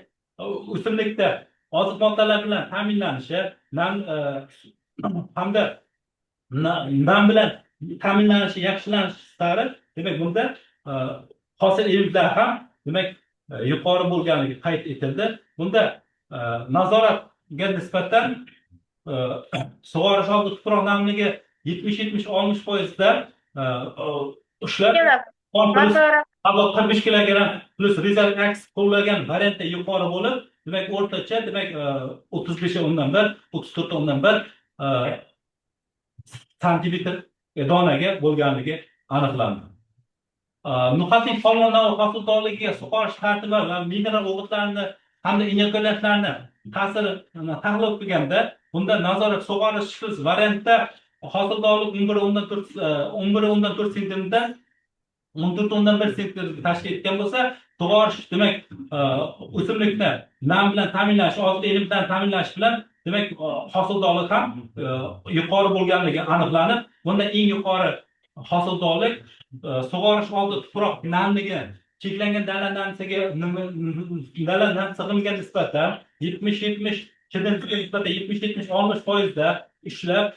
o'simlikda oziq moddalar bilan ta'minlanishi, nam hamda nam bilan ta'minlanishi yaxshilanishi sari, demak, bunda hosil elementlar ham, demak, yuqori bo'lganligi qayd etildi. Bunda nazoratga nisbatan sug'orish oldi tuproq namligi 70, 70, 60%da ushlab, fon plyus azot 45 kilogramm plyus Result Ax qo'llagan variantda yuqori bo'lib, demak, o'rtacha, demak, 35,1, 34,1 santimetr donaga bo'lganligi aniqlandi. No'xatning polvon hosildorligiga sug'orish tartibi va mineral o'g'itlarni hamda inokulantlarni ta'sirini tahlil qilganda, bunda nazorat sug'orishsiz variantda hosildorlik 11,4, 11,4 sentnerdan 14,1 sentner tashkil etgan bo'lsa, sug'orish, demak, o'simlikni nam bilan ta'minlash, oziq bilan ta'minlash bilan, demak, hosildorlik ham yuqori bo'lganligi aniqlanib, bunda eng yuqori hosildorlik sug'orish oldi tuproq namligi cheklangan dala nam sig'imiga nisbatan 70, 70 chigildisga nisbatan 70, 70, 60%da ishlab,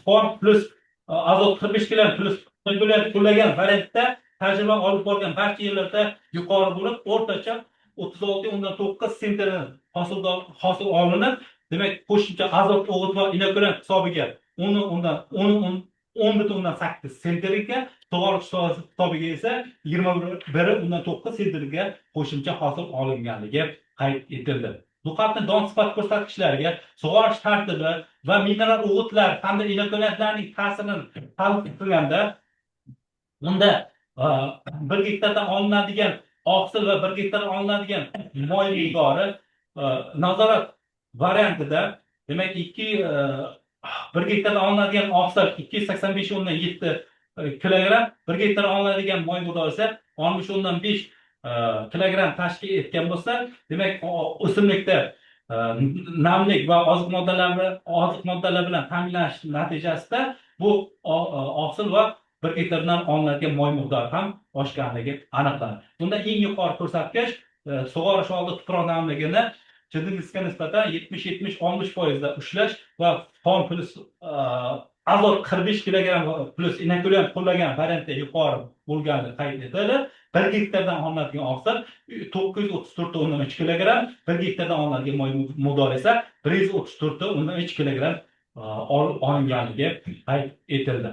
fon plyus azot 45 kg plyus qo'llagan variantda tajriba olib borgan barcha yerlarda yuqori bo'lib, o'rtacha 36,9 sentner hosil olinib, demak, qo'shimcha azot o'g'it va inokulant hisobiga 10,8 sentnerga, sug'orish hisobiga esa 21,9 sentnerga qo'shimcha hosil olinganligi qayd etildi. No'xatni don sifat ko'rsatkichlariga sug'orish tartibi va mineral o'g'itlar hamda inokulantlarning ta'sirini tahlil qilganda, unda 1 gektardan olinadigan oqsil va 1 gektardan olinadigan moy miqdori nazorat variantida, demak, 1 gektardan olinadigan oqsil 285,7 kilogramm, 1 gektardan olinadigan moy miqdori esa 60,5 kilogramm tashkil etgan bo'lsa, demak, o'simlikda namlik va oziq moddalar bilan ta'minlanish natijasida bu oqsil va 1 gektardan olinadigan moy miqdori ham oshganligi aniqlandi. Bunda eng yuqori ko'rsatkich sug'orish oldi tuproq namligini chidimlikka nisbatan 70-70-60% da ushlash va fon plyus azot 45 kilogramm plyus inokulyant qo'llagan variantda yuqori bo'lgani qayd etildi. 1 gektardan olinadigan oqsil 934,3 kilogramm, 1 gektardan olinadigan moy miqdori esa 134,3 kilogramm olinganligi qayd etildi.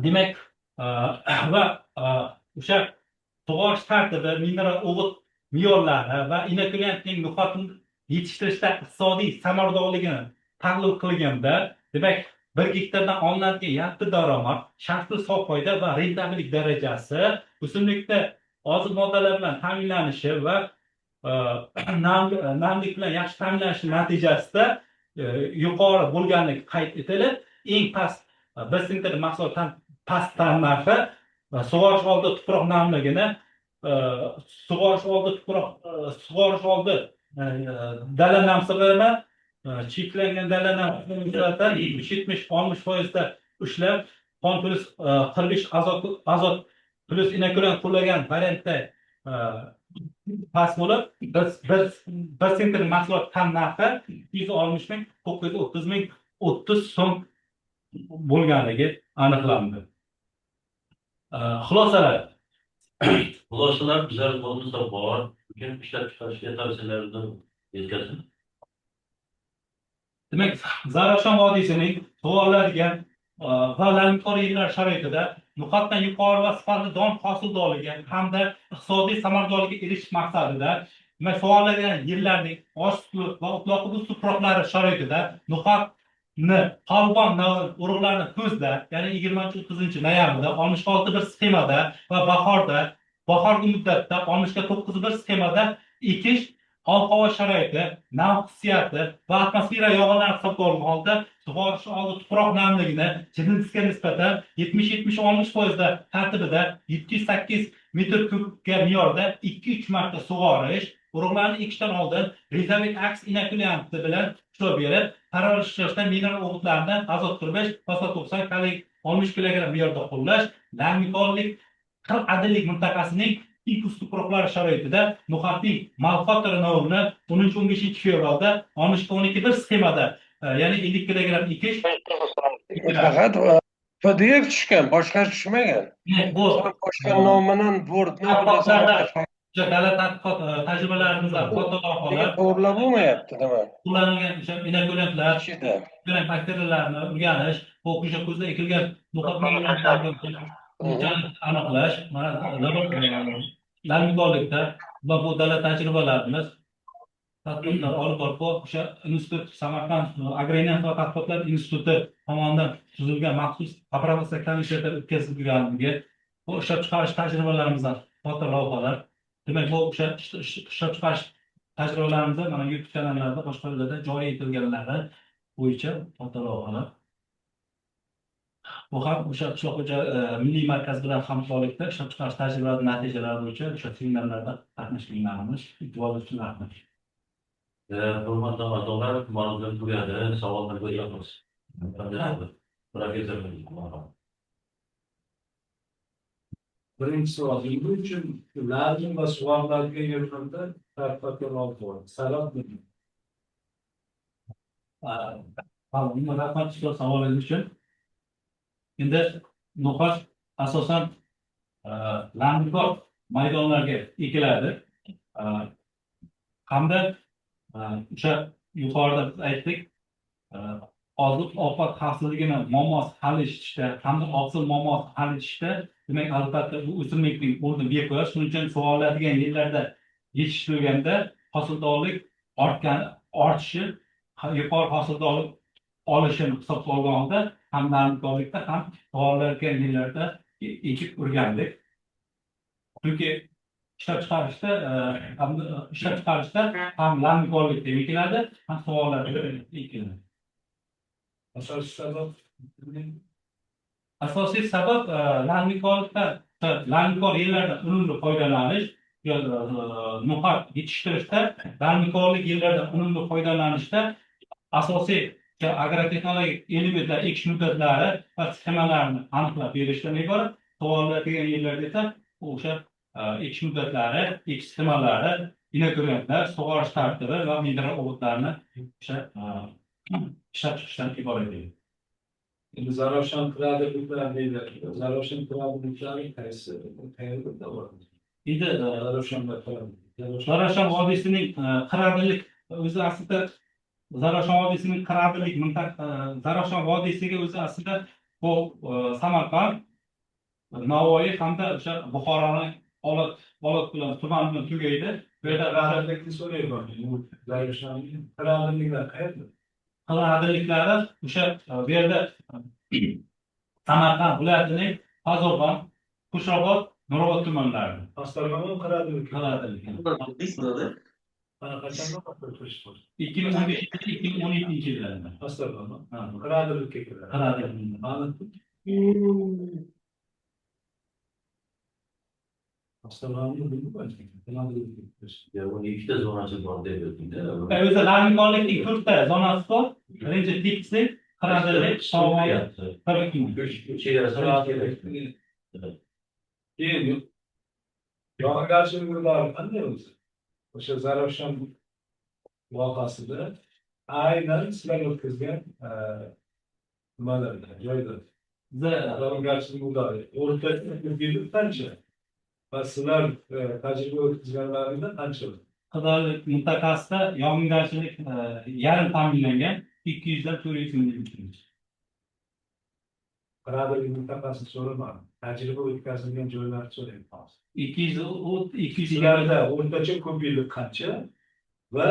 Demak, va o'sha sug'orish tartibi, mineral o'g'it me'yorlari va inokulyantning no'xatni yetishtirishda iqtisodiy samaradorligini tahlil qilganda, demak, 1 gektardan olinadigan yalpi daromad, shartli sof foyda va rentabellik darajasi o'simlikda oziq moddalar bilan ta'minlanishi va namlik bilan yaxshi ta'minlanishi natijasida yuqori bo'lganligi qayd etilib, eng past 1 sentner mahsulotdan past tannarxi sug'orish oldi tuproq namligini sug'orish oldi tuproq sug'orish oldi dala namsig'ini cheklangan dala namsig'iga nisbatan 70-60% ushlab, fon plyus 45 azot plyus inokulant qo'llagan variantda past bo'lib, bir sentner mahsulot tan narxi 260 ming 930 ming 30 so'm bo'lganligi aniqlandi. Xulosalar. Xulosalar bizlar qo'limizda bor. Bugun ishlab chiqarishga tavsiyalarni yetkazing. Demak, Zarafshon vodiysining sug'oriladigan va lalimkor yerlar sharoitida no'xatdan yuqori va sifatli don hosildorligi hamda iqtisodiy samaradorlikka erishish maqsadida, demak, sug'oriladigan yerlarning osh va o'tloqli buz tuproqlari sharoitida no'xatni polvon navi urug'larini kuzda, ya'ni 20-30 noyabrda 66 bir sxemada va bahorda, bahorgi muddatda 60 ga 9 bir sxemada ekish ob-havo sharoiti, nam xususiyati va atmosfera yog'inlari hisobga olgan holda sug'orish oldi tuproq namligini jinsga nisbatan 70-70-60% tartibida 708 metr kubga me'yorda 2-3 marta sug'orish, urug'larni ekishdan oldin Rezavit Aks inokulyanti bilan ishlov berib, parvarishlashda mineral o'g'itlarni azot 45, fosfat 90, kaliy 60 kilogramm me'yorda qo'llash, namlikorlik qir adillik mintaqasining Ikus tuproqlari sharoitida no'xatning Malxotir navini 10-15 fevralda 60 ga 12 bir sxemada, ya'ni 50 kilogramm ekish. Faqat PDF tushgan, boshqa tushmagan. Bu Boshqa nomidan Wordni o'sha davlat tadqiqot tajribalarimizda foto lavhalar to'g'irlab bo'lmayapti nima? Qo'llanilgan o'sha inokulyantlar, Ichida. Bakteriyalarni o'rganish, bu o'sha kuzda ekilgan no'xat aniqlash, mana namlikorlikda va bu davlat tajribalarimiz tadqiqotlar olib borib, bu o'sha institut, Samarqand agroinovasiya tadqiqotlar instituti tomonidan tuzilgan maxsus approbatsiya komissiyada o'tkazilganligi, bu ishlab chiqarish tajribalarimizdan foto lavhalar. Demak, bu o'sha ishlab chiqarish tajribalarimizda mana YouTube kanallarida, boshqa yerlarda joriy etilganlari bo'yicha foto lavhalar. Bu ham o'sha qishloq milliy markaz bilan hamkorlikda ishlab chiqarish tajribalari natijalari bo'yicha o'sha seminarlarda qatnashganlarimiz. E'tiboringiz uchun rahmat. Hurmatli a'zolar, ma'lumotlar tugadi. Savollar qo'yamiz. Professor. Birinchi savol: nima uchun la'lm va sug'oriladigan yerlarda tadqiqotlar olib boriladi? Sabab nima? Rahmat ustoz savolingiz uchun. Endi no'xat asosan namlikor maydonlarga ekiladi. Hamda o'sha yuqorida biz aytdik, oziq ovqat xavfsizligini muammosi hal etishda hamda oqsil muammosi hal etishda, demak, albatta bu o'simlikning o'rni bepoyon. Shuning uchun sug'oriladigan yerlarda yetishtirilganda hosildorlik ortishi, yuqori hosildorlik olishini hisobga olgan holda ham namlikorlikda, ham sug'oriladigan yerlarda ekib o'rgandik. Chunki ishlab chiqarishda ham namlikorlikda ekiladi, ham sug'oriladigan ekiladi. Asosiy sabab Asosiy sabab namlikorlikda, namlikor yerlardan unumli foydalanish, no'xat yetishtirishda namlikorlik yerlardan unumli foydalanishda asosiy agrotexnologik elementlar, ekish muddatlari va sxemalarini aniqlab berishdan iborat. Sug'oriladigan yerlarda esa o'sha ekish muddatlari, ekish sxemalari, inokulyantlar, sug'orish tartibi va mineral o'g'itlarni o'sha ishlab chiqishdan iborat edi. Endi Zarafshan qirg'oqliklari deyiladi. Zarafshan qirg'oqliklari qaysi, qayerda bor? Endi Zarafshonda qirg'oqlik. Zarafshon vodiysining qirg'oqlik o'zi aslida Zarafshon vodiysining qirg'oqlik mintaqa, Zarafshon vodiysiga o'zi aslida bu Samarqand, Navoiy hamda o'sha Buxoroni Olot bilan tuman bilan tugaydi. Bu yerda Qirg'oqlikni so'rayman. Zarafshonning qirg'oqliklar qayerda? Qirg'oqliklari o'sha bu yerda Samarqand viloyatining Pazobon, Qo'shrabot, Nurobod tumanlarida. Pastdarg'om qirg'oqlik. Qirg'oqlik. Mana qachondan boshlab? 2015-2017 yillarda. Pastdarg'om. Ha, Qirg'oqlikka kiradi. Qirg'oqlik. Aniq. Pastdarg'omni bilmayman. Qirg'oqlikka kirish. Ya uni ikkita zonasi bor deb o'tdingda. O'zi namlikorlikning to'rtta zonasi bor. Birinchi tekislik, qirg'oqlik, tog'li, Chegarasi kerak. Keyin yog'ingarchilik miqdori qanday o'zi? O'sha Zarafshon vohasida aynan sizlar o'tkazgan nimalarda, joyda yog'ingarchilik miqdori o'rtacha yillik qancha? Va sizlar tajriba o'tkazganlaringda qancha? Qirg'oqlik mintaqasida yog'ingarchilik yarim ta'minlangan, 200 dan 400 millimetrgacha. Qirg'oqlik mintaqasini so'ramadim. Tajriba o'tkazilgan joylarni so'rayapman hozir. 200 200 Sizlarda o'rtacha ko'p yillik qancha va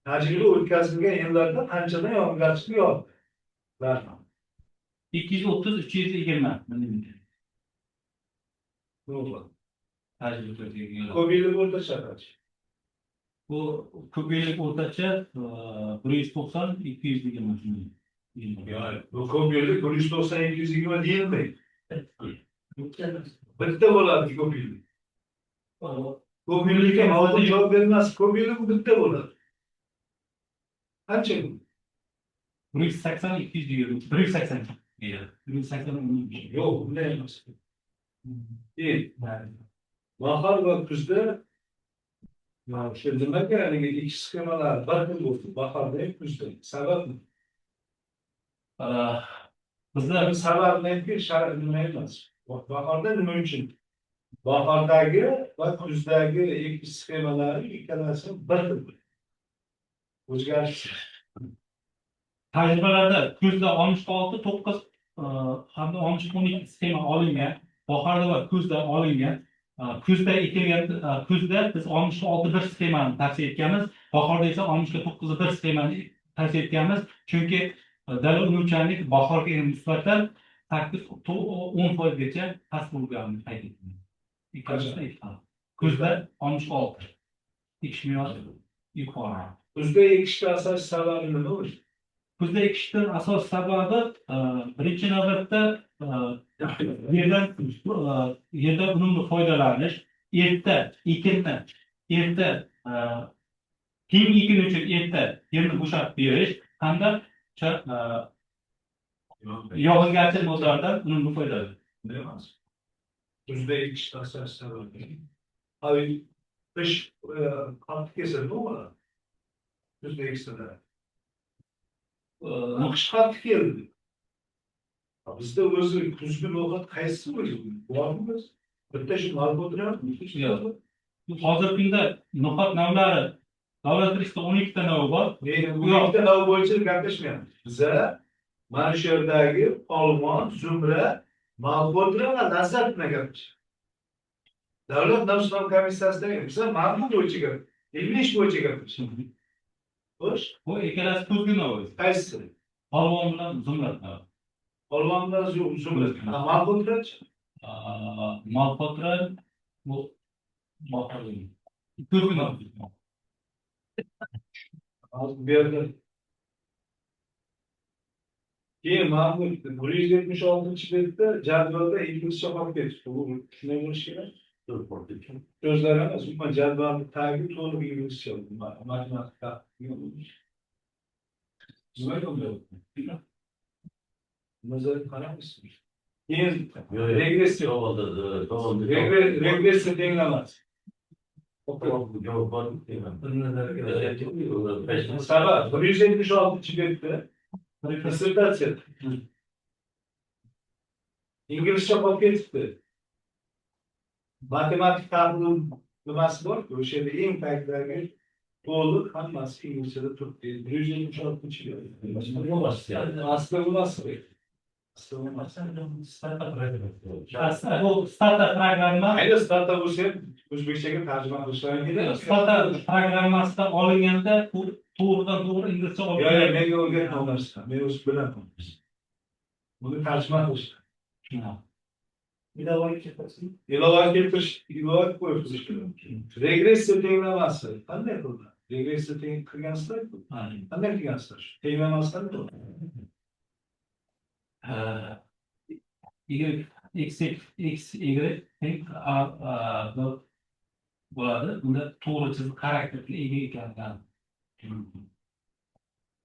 tajriba o'tkazilgan yillarda qanchadan yog'ingarchilik yog'di? 230 320 millimetr. To'g'ri. Tajriba o'tkazilgan yillar. Ko'p yillik o'rtacha qancha? Bu ko'p yillik o'rtacha 190 220. Yo'q, bu ko'p yillik 190 220 deyilmaydi. Bitta bo'ladi ko'p yillik. Ko'p yillikka mavzu javob bermas. Ko'p yillik bu bitta bo'ladi. Qancha bu? 180 220 180. 180. Yo'q, bunday emas. Keyin bahor va kuzda mana o'sha nimaga haligi ekish sxemalari bir xil bo'ldi? Bahorda ham, kuzda. Sabab nima? Bizlar Bu sababni aytki, nima emas. Bahorda nima uchun? Bahordagi va kuzdagi ekish sxemalari ikkalasi bir xil. O'zgarish. Tajribalarda kuzda 66 9 hamda 60 12 sxema olingan. Bahorda va kuzda olingan. Kuzda ekilgan, kuzda biz 66 1 sxemani tavsiya etganmiz. Bahorda esa 60 9 1 sxemani tavsiya etganmiz. Chunki dala unuvchanlik bahorga nisbatan 8-10 foizgacha past bo'lganini qayd etgan. Ikkalasida ikki xil. Kuzda 66 ekish me'yori yuqori. Kuzda ekishga asosiy sababi nima o'zi? Kuzda ekishdan asosiy sababi birinchi navbatda yerdan unumli foydalanish, erta ekinni erta keyingi ekin uchun erta yerni bo'shatib berish hamda o'sha yog'ingarchilik miqdoridan unumli foydalanish. Bunday emas. Kuzda ekishni asosiy sababi. Abi qish qattiq kelsa nima bo'ladi? Kuzda eksalar. Qish qattiq keldi. Bizda o'zi kuzgi no'xat qaysi o'zi? Bormi biz? Bitta shu Malkotrami? Yo'q. Hozirgi kunda no'xat navlari Davlat tirishda 12 ta nav bor. 12 ta nav bo'yicha gaplashmayapmiz. Biza mana shu yerdagi Polvon, Zumra, Malxotra va Lazzat bilan gaplashyapmiz. Davlat nav sinov komissiyasida biza mana bu bo'yicha gap, ilmiy ish bo'yicha gaplashyapmiz. Xo'sh, Bu ikkalasi kuzgi nav. Qaysisi? Polvon bilan Zumrad navi. Polvon bilan Zumra. Malxotrachi? Malxotra bu kuzgi nav. Hozir bu yerda keyin mana bu 176-betda jadvalda inglizcha qolib ketibdi. Bu shunday bo'lishi kerak. So'zlar emas, umuman jadvalni tagi to'liq inglizcha. Matematika. Nimaga unday bo'ldi? Nazar qaraymiz. Keyin regressiya. Regressiya tenglamasi. Javob bor deyman. Sabab 176-betda dissertatsiya. Inglizcha qolib ketibdi. Matematik tahlil nimasi bor-ku, o'sha yerda eng tagidagi to'liq hammasi inglizchada turibdi. 176-bet. Asli emas. Asli emas. Bu Stata programma. Ayni Stata bo'lsa ham o'zbekchaga tarjima qilishlari kerak. Stata programmasidan olinganda bu to'g'ridan to'g'ri inglizcha olib Yo'q, yo'q, menga o'rgatma u narsani. Men o'zim bilaman. Buni tarjima qilish. Ilova keltirish, ilova qo'yib turish kerak. Regressiya tenglamasi qanday qildi? Regressiya teng qilgansizlar-ku. Qanday qilgansizlar? Tenglamasi qanday bo'ldi? Y x x y teng a b bo'ladi. Bunda to'g'ri chiziq xarakterga ega ekanligini.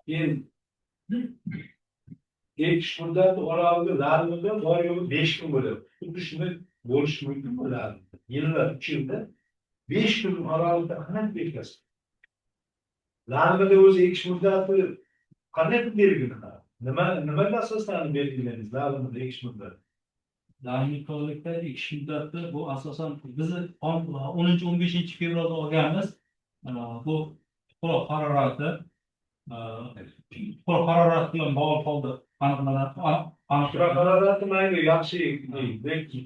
Keyin ekish muddati oralig'i larmida bor yo'g'i 5 kun bo'ladi. Xuddi shunday bo'lishi mumkinmi larmida? Yillar, 3 yilda 5 kun oralig'ida qanday qilib ekasiz? Larmida o'zi ekish muddati qanday qilib belgilanadi? Nimaga asoslanib belgilaymiz larmida ekish muddati? Larmikorlikda ekish muddati bu asosan biz 10-15 fevralda olganmiz. Bu tuproq harorati, tuproq harorati bilan bog'liq holda aniqlanadi. Tuproq harorati mayli, yaxshi, lekin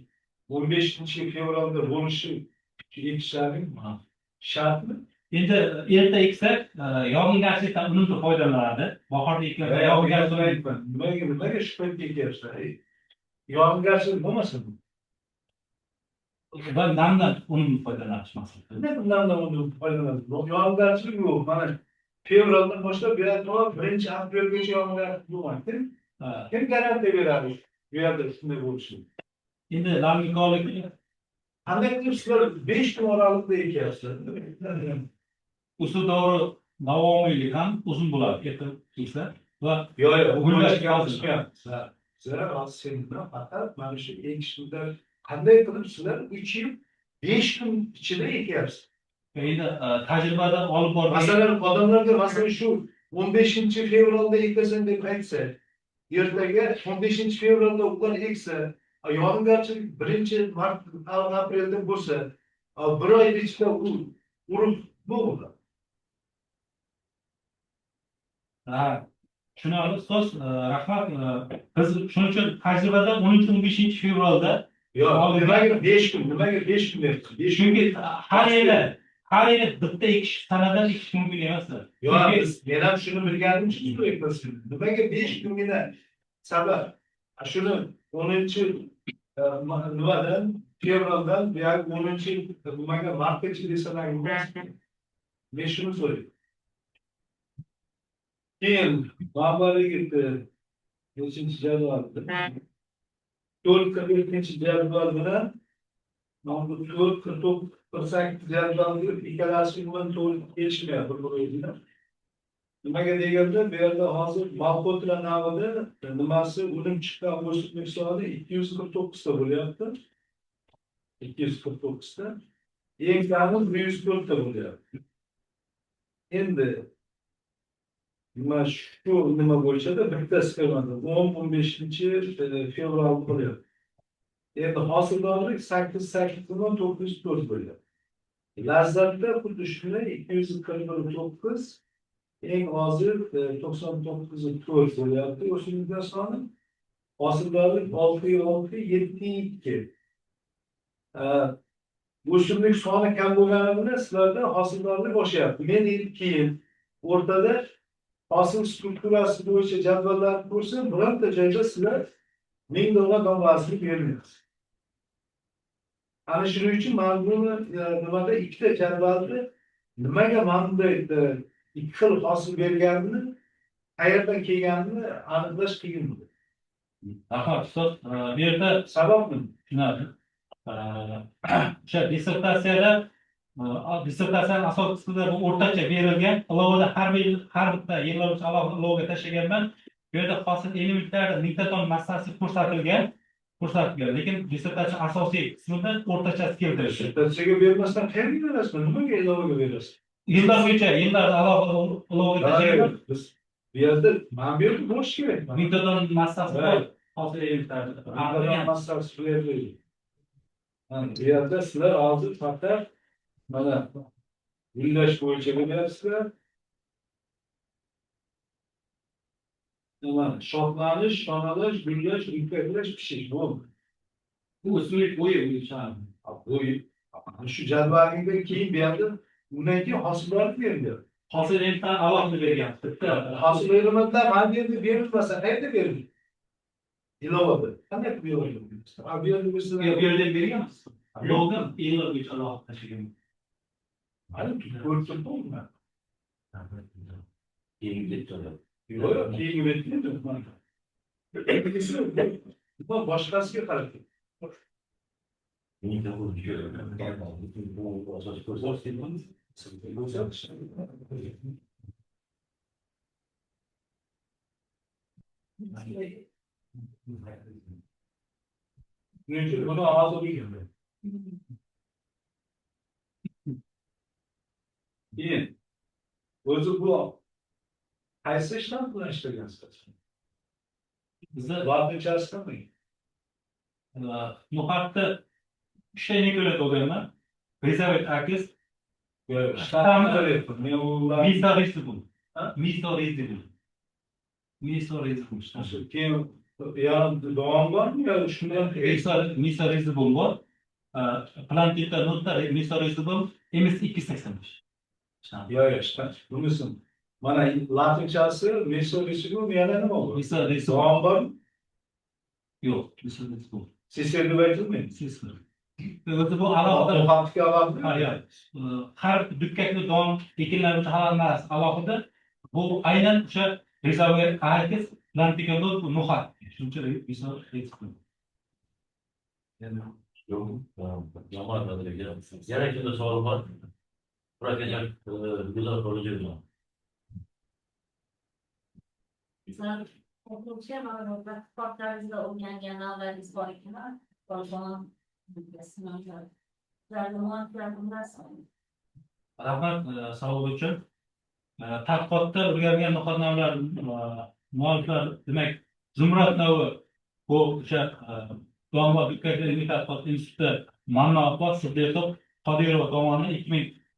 15 fevralda bo'lishi ekishlaring shartmi? Endi erta eksak yog'ingarchilikdan unumli foydalanadi. Bahorda ekilgan yog'ingarchilik. Nimaga shu paytga ekyapsizlar? Yog'ingarchilik bo'lmasin. Va namdan unumli foydalanish maqsadida. Nima namdan unumli foydalanadi? Yog'ingarchilik yo'q. Mana fevraldan boshlab bu yerda 1 aprelgacha yog'ingarchilik bo'lgan. Kim garantiya beradi bu yerda shunday bo'lishini? Endi larmikorlik qanday qilib sizlar 5 kun oralig'ida ekyapsizlar? Usul davri davomiylik ham uzun bo'ladi erta eksa va Yo'q, yo'q, gullash gapirishmayapmiz. Sizlar hozir sen bilan faqat mana shu ekish muddat qanday qilib sizlar 3 yil 5 kun ichida ekyapsiz? Endi tajribada olib borgan Masalan, odamlarga masalan shu 15 fevralda ekasan deb aytsa, ertaga 15 fevralda ular eksa, yog'ingarchilik 1 mart aprelda bo'lsa, bir oy ichida u urib bo'ladi. Ha, tushunarli ustoz, rahmat. Biz shuning uchun tajribada 13-15 fevralda Yo'q, nimaga 5 kun? Nimaga 5 kun deyapsiz? 5 kun. Chunki har yili bitta ekish sanadan ekish mumkin emas. Yo'q, biz men ham shuni bilganim uchun so'rayapmiz. Nimaga 5 kungina sabab? Shuni 10 nimadan fevraldan buyog'i 10 nimaga martgacha desalar emas. Men shuni so'rayman. Keyin Ma'muriyatda nechinchi jadval? 4.42 jadval bilan mana bu 4.49 48 jadvalni ikkalasi umuman to'g'ri kelishmayapti bir-biri bilan. Nimaga deganda bu yerda hozir Malxotra navida nimasi unum chiqqan o'simlik soni 249 ta bo'lyapti. 249 ta. Eng kami 104 ta bo'lyapti. Endi nima shu nima bo'yicha bitta sxemada 10-15 fevral bo'lyapti. Endi hosildorlik 8 8 904 bo'lyapti. Lazzatda xuddi shunday 241,9, eng ozi 99,4 bo'lyapti o'simliklar soni. Hosildorlik 6,6, 7,2. O'simlik soni kam bo'lgani bilan sizlarda hosildorlik oshyapti. Men endi keyin o'rtada hosil strukturasi bo'yicha jadvallarni ko'rsam, birorta joyda sizlar 1000 dona donvasini bermaysiz. Ana shuning uchun mana buni nimada ikkita jadvalni nimaga mana bunday ikki xil hosil berganini, qayerdan kelganini aniqlash qiyin bo'ladi. Rahmat, ustoz. Bu yerda Sabab nima? Tushunarli. O'sha dissertatsiyada, dissertatsiyaning asosiy qismida bu o'rtacha berilgan. Ilovada har bitta yillar uchun alohida ilovaga tashlaganman. Bu yerda hosil elementlari mingta ton massasi ko'rsatilgan. Lekin dissertatsiya asosiy qismida o'rtachasi keltirilgan. Dissertatsiyaga bermasdan qayerga berasiz? Nimaga ilovaga berasiz? Yillar bo'yicha yillar alohida ilovaga tashlaganman. Biz bu yerda, mana bu yerda bo'lishi kerak. Mingta ton massasi bor hosil elementlari. Mingta ton massasi bu yerda. Mana bu yerda sizlar hozir faqat mana gullash bo'yicha beryapsizlar. Mana shoxlanish, shonalash, gullash, yupkaklash, pishish bo'ldi. Bu o'simlik bo'yi bo'yicha. Bo'yi. Shu jadvalingdan keyin bu yerda undan keyin hosildorlik beriladi. Hosil elementlar alohida bergan. Bitta hosil elementlar mana bu yerda berilmasa qayerda beriladi? Ilovada. Qanday qilib beriladi? Ha, bu yerda biz Bu yerda berganmiz. Yo'qda yillar bo'yicha alohida tashlaganmiz. Mana ko'rib turibman. Keyingi betda. Yo'q, keyingi betda mana. Bu boshqasiga qarab. Bu asosiy ko'rsatuvchi. Shuning uchun buni hozir keyin o'zi bu qaysi ishlar bilan ishlagansiz? Bizni Latinchasimi? No'xatda uchta inokulant olganman. Rezavet Akis, Shtammi men ular Misorizibum. Ha? Misorizibum. Misorizibum. Keyin yana davom bormi yo shundan Misorizibum bor. Plantita nota Misorizibum MS 285. Yo'q, yo'q, shtam bunisi. Mana latinchasi Misorizibum yana nima bu? Misorizibum. Davom bormi? Yo'q, Misorizibum. Sisir deb aytilmaydi. Sisir. O'zi bu alohida No'xatga alohida. Ha, yo'q. Har dukkakli don ekinlar uchun halol emas, alohida. Bu aynan o'sha Rezavet Akis, Plantita not bu no'xat. Shuncha Misorizibum. Yo'q, yomon Yana kimda savol bor? Professor Gulzor Xo'jayevna. Bizlar o'quvchi mana kitoblaringizda o'rgangan navlaringiz bor ekan, Polvon, sinovlar. Ularni mualliflar bilasizmi? Rahmat savol uchun. Tadqiqotda o'rgangan no'xat navlar mualliflar, demak, Zumrad navi bu o'sha Don va Dukkakli ilmiy tadqiqot instituti Mannopov Siddiqov Qodirov tomonidan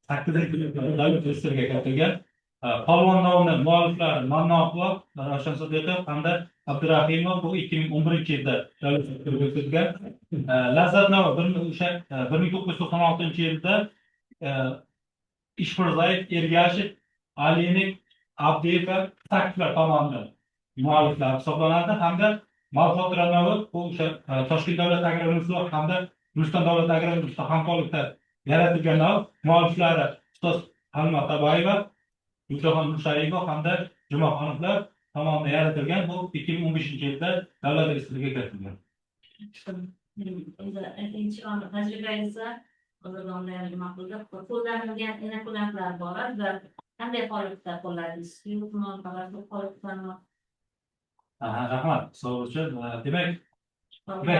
2008 yilda davlat reyestriga kiritilgan. Polvon navini mualliflari Mannopov Ravshan Siddiqov hamda Abdurahimov bu 2011 yilda davlat reyestriga kiritilgan. Lazzat navi o'sha 1996 yilda Ishmirzayev, Ergashev, Alinik, Abdiyev va Sakovlar tomonidan mualliflar hisoblanadi hamda Malxotira navi bu o'sha Toshkent davlat agrar universiteti hamda Guliston davlat agrar universiteti hamkorlikda yaratilgan nav, mualliflari ustoz Halima Tabayeva, Guljohon Nurshayeva hamda Jumaxonovlar tomonidan yaratilgan, bu 2015 yilda davlat reyestriga kiritilgan. Endi aytingchi, tajribangizda hozir nima qildi? Qo'llanilgan inokulantlar bor, ular qanday holatda qo'lladingiz? Suyuqmi, qavatli holatdami? Aha, rahmat savol uchun. Demak,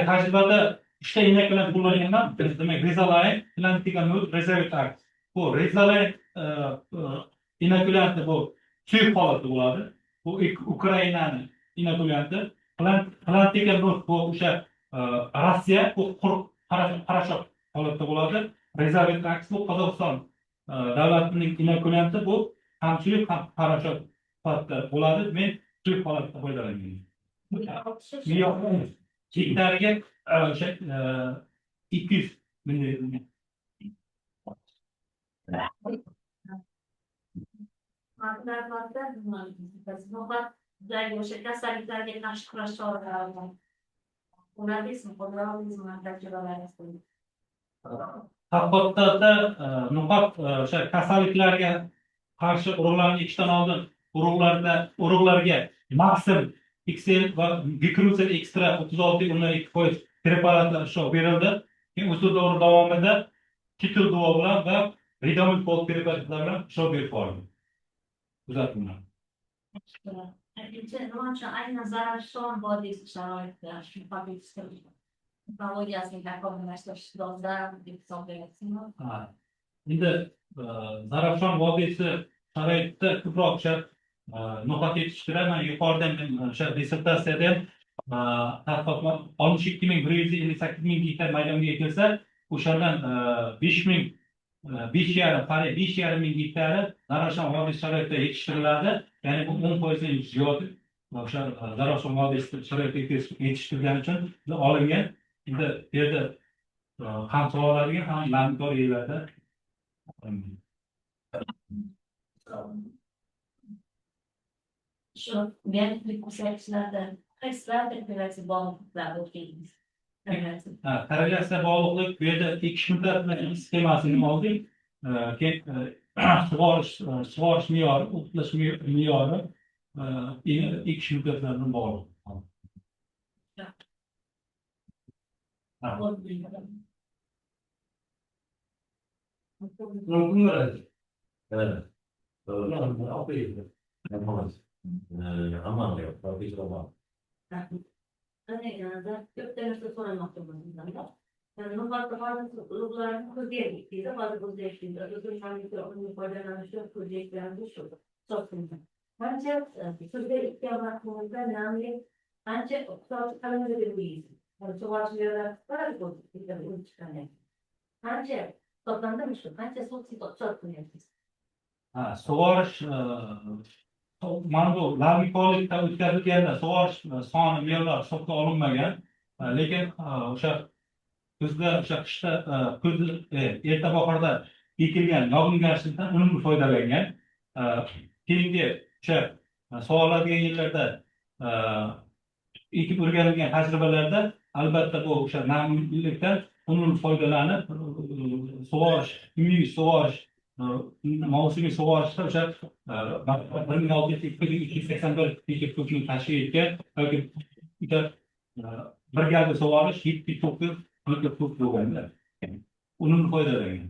tajribada uchta inokulant qo'llanganman. Demak, Rezaline, Plantica Nut, Rezavet Ax. Bu Rezaline inokulanti bu suyuq holatda bo'ladi. Bu Ukrainani inokulanti. Plantica Nut bu o'sha Rossiya, bu quruq порошок holatda bo'ladi. Rezavit Max bu Qozog'iston davlatining inokulanti, bu ham suyuq ham порошок sifatida bo'ladi. Men suyuq holatda foydalangan. Gektariga o'sha 200 ml. No'xatdagi o'sha kasalliklarga qarshi kurash choralarini qo'lladingizmi, qo'llay oldingizmi, tajribalaringiz? Tadqiqotda no'xat o'sha kasalliklarga qarshi urug'larni ekishdan oldin urug'larga Maxim XL va Gikrusel Extra 36,2% preparatlar ishlov berildi. Keyin o'suv davri davomida Titul duo bilan va Ridomil Gold preparatlar bilan ishlov berib borildi. Kuzatilgan. Aytingchi, nima uchun aynan Zarafshon vodiysi sharoitida no'xat yetishtirish texnologiyasini takomillashtirish dolzarb deb hisoblayapsizmi? Endi Zarafshon vodiysi sharoitida ko'proq o'sha no'xat yetishtiraman. Yuqoridan men o'sha dissertatsiyada ham tadqiqot 62 158 ming gektar maydonga ekilsa, o'shandan 5 ming, 5,5 ming gektari Zarafshon vodiysi sharoitida yetishtiriladi. Ya'ni bu 10%dan ziyod o'sha Zarafshon vodiysi sharoitida yetishtirilgani uchun olingan. Endi bu yerda ham sug'oriladigan, ham namlikor yerlarda olingan. Shu biometrik ko'rsatkichlarda qaysilar korrelyatsiya bog'liqliklar o'tgandingiz? Korrelyatsiya. Ha, korrelyatsiya bog'liqlik bu yerda ekish muddati bilan sxemasini oldik. Keyin sug'orish me'yori, o'qitish me'yori ekish muddatlari bilan bog'liq. Ha. Mumkin bo'ladi. Evet. Doğru. Aman diyor. Profesör aman. Hani ko'p narsa so'ramoqchi bo'ldim. Yani no'xatda hozir urug'larni kuzga ekdingiz, hozir kuzga ekdingiz. O'zim foydalanishi kuzga ekkanimiz shu. Hisoblanadi. Qancha kuzga ekkan vaqtingizda namlik qancha iqtisodiy qalinligi deb o'ylaysiz? Yani sug'orish yerlari boradi-ku, o'rib chiqqandan keyin. Qancha hisoblandimi shu? Qancha suv iqtisod qilyapsiz? Ha, sug'orish mana bu namlikorlikda o'tkazilganda sug'orish soni, me'yorlar hisobga olinmagan. Lekin o'sha kuzda, o'sha qishda, kuz, erta bahorda ekilgan yog'ingarchilikdan unumli foydalangan. Keyingi o'sha sug'oriladigan yillarda ekib o'rganilgan tajribalarda albatta bu o'sha namlikdan unumli foydalanib, sug'orish, umumiy sug'orish, mavsumiy sug'orishda o'sha 1602,381 metr kubni tashkil etgan yoki o'sha bir galgi sug'orish 79 metr kub bo'lganda unumli foydalangan.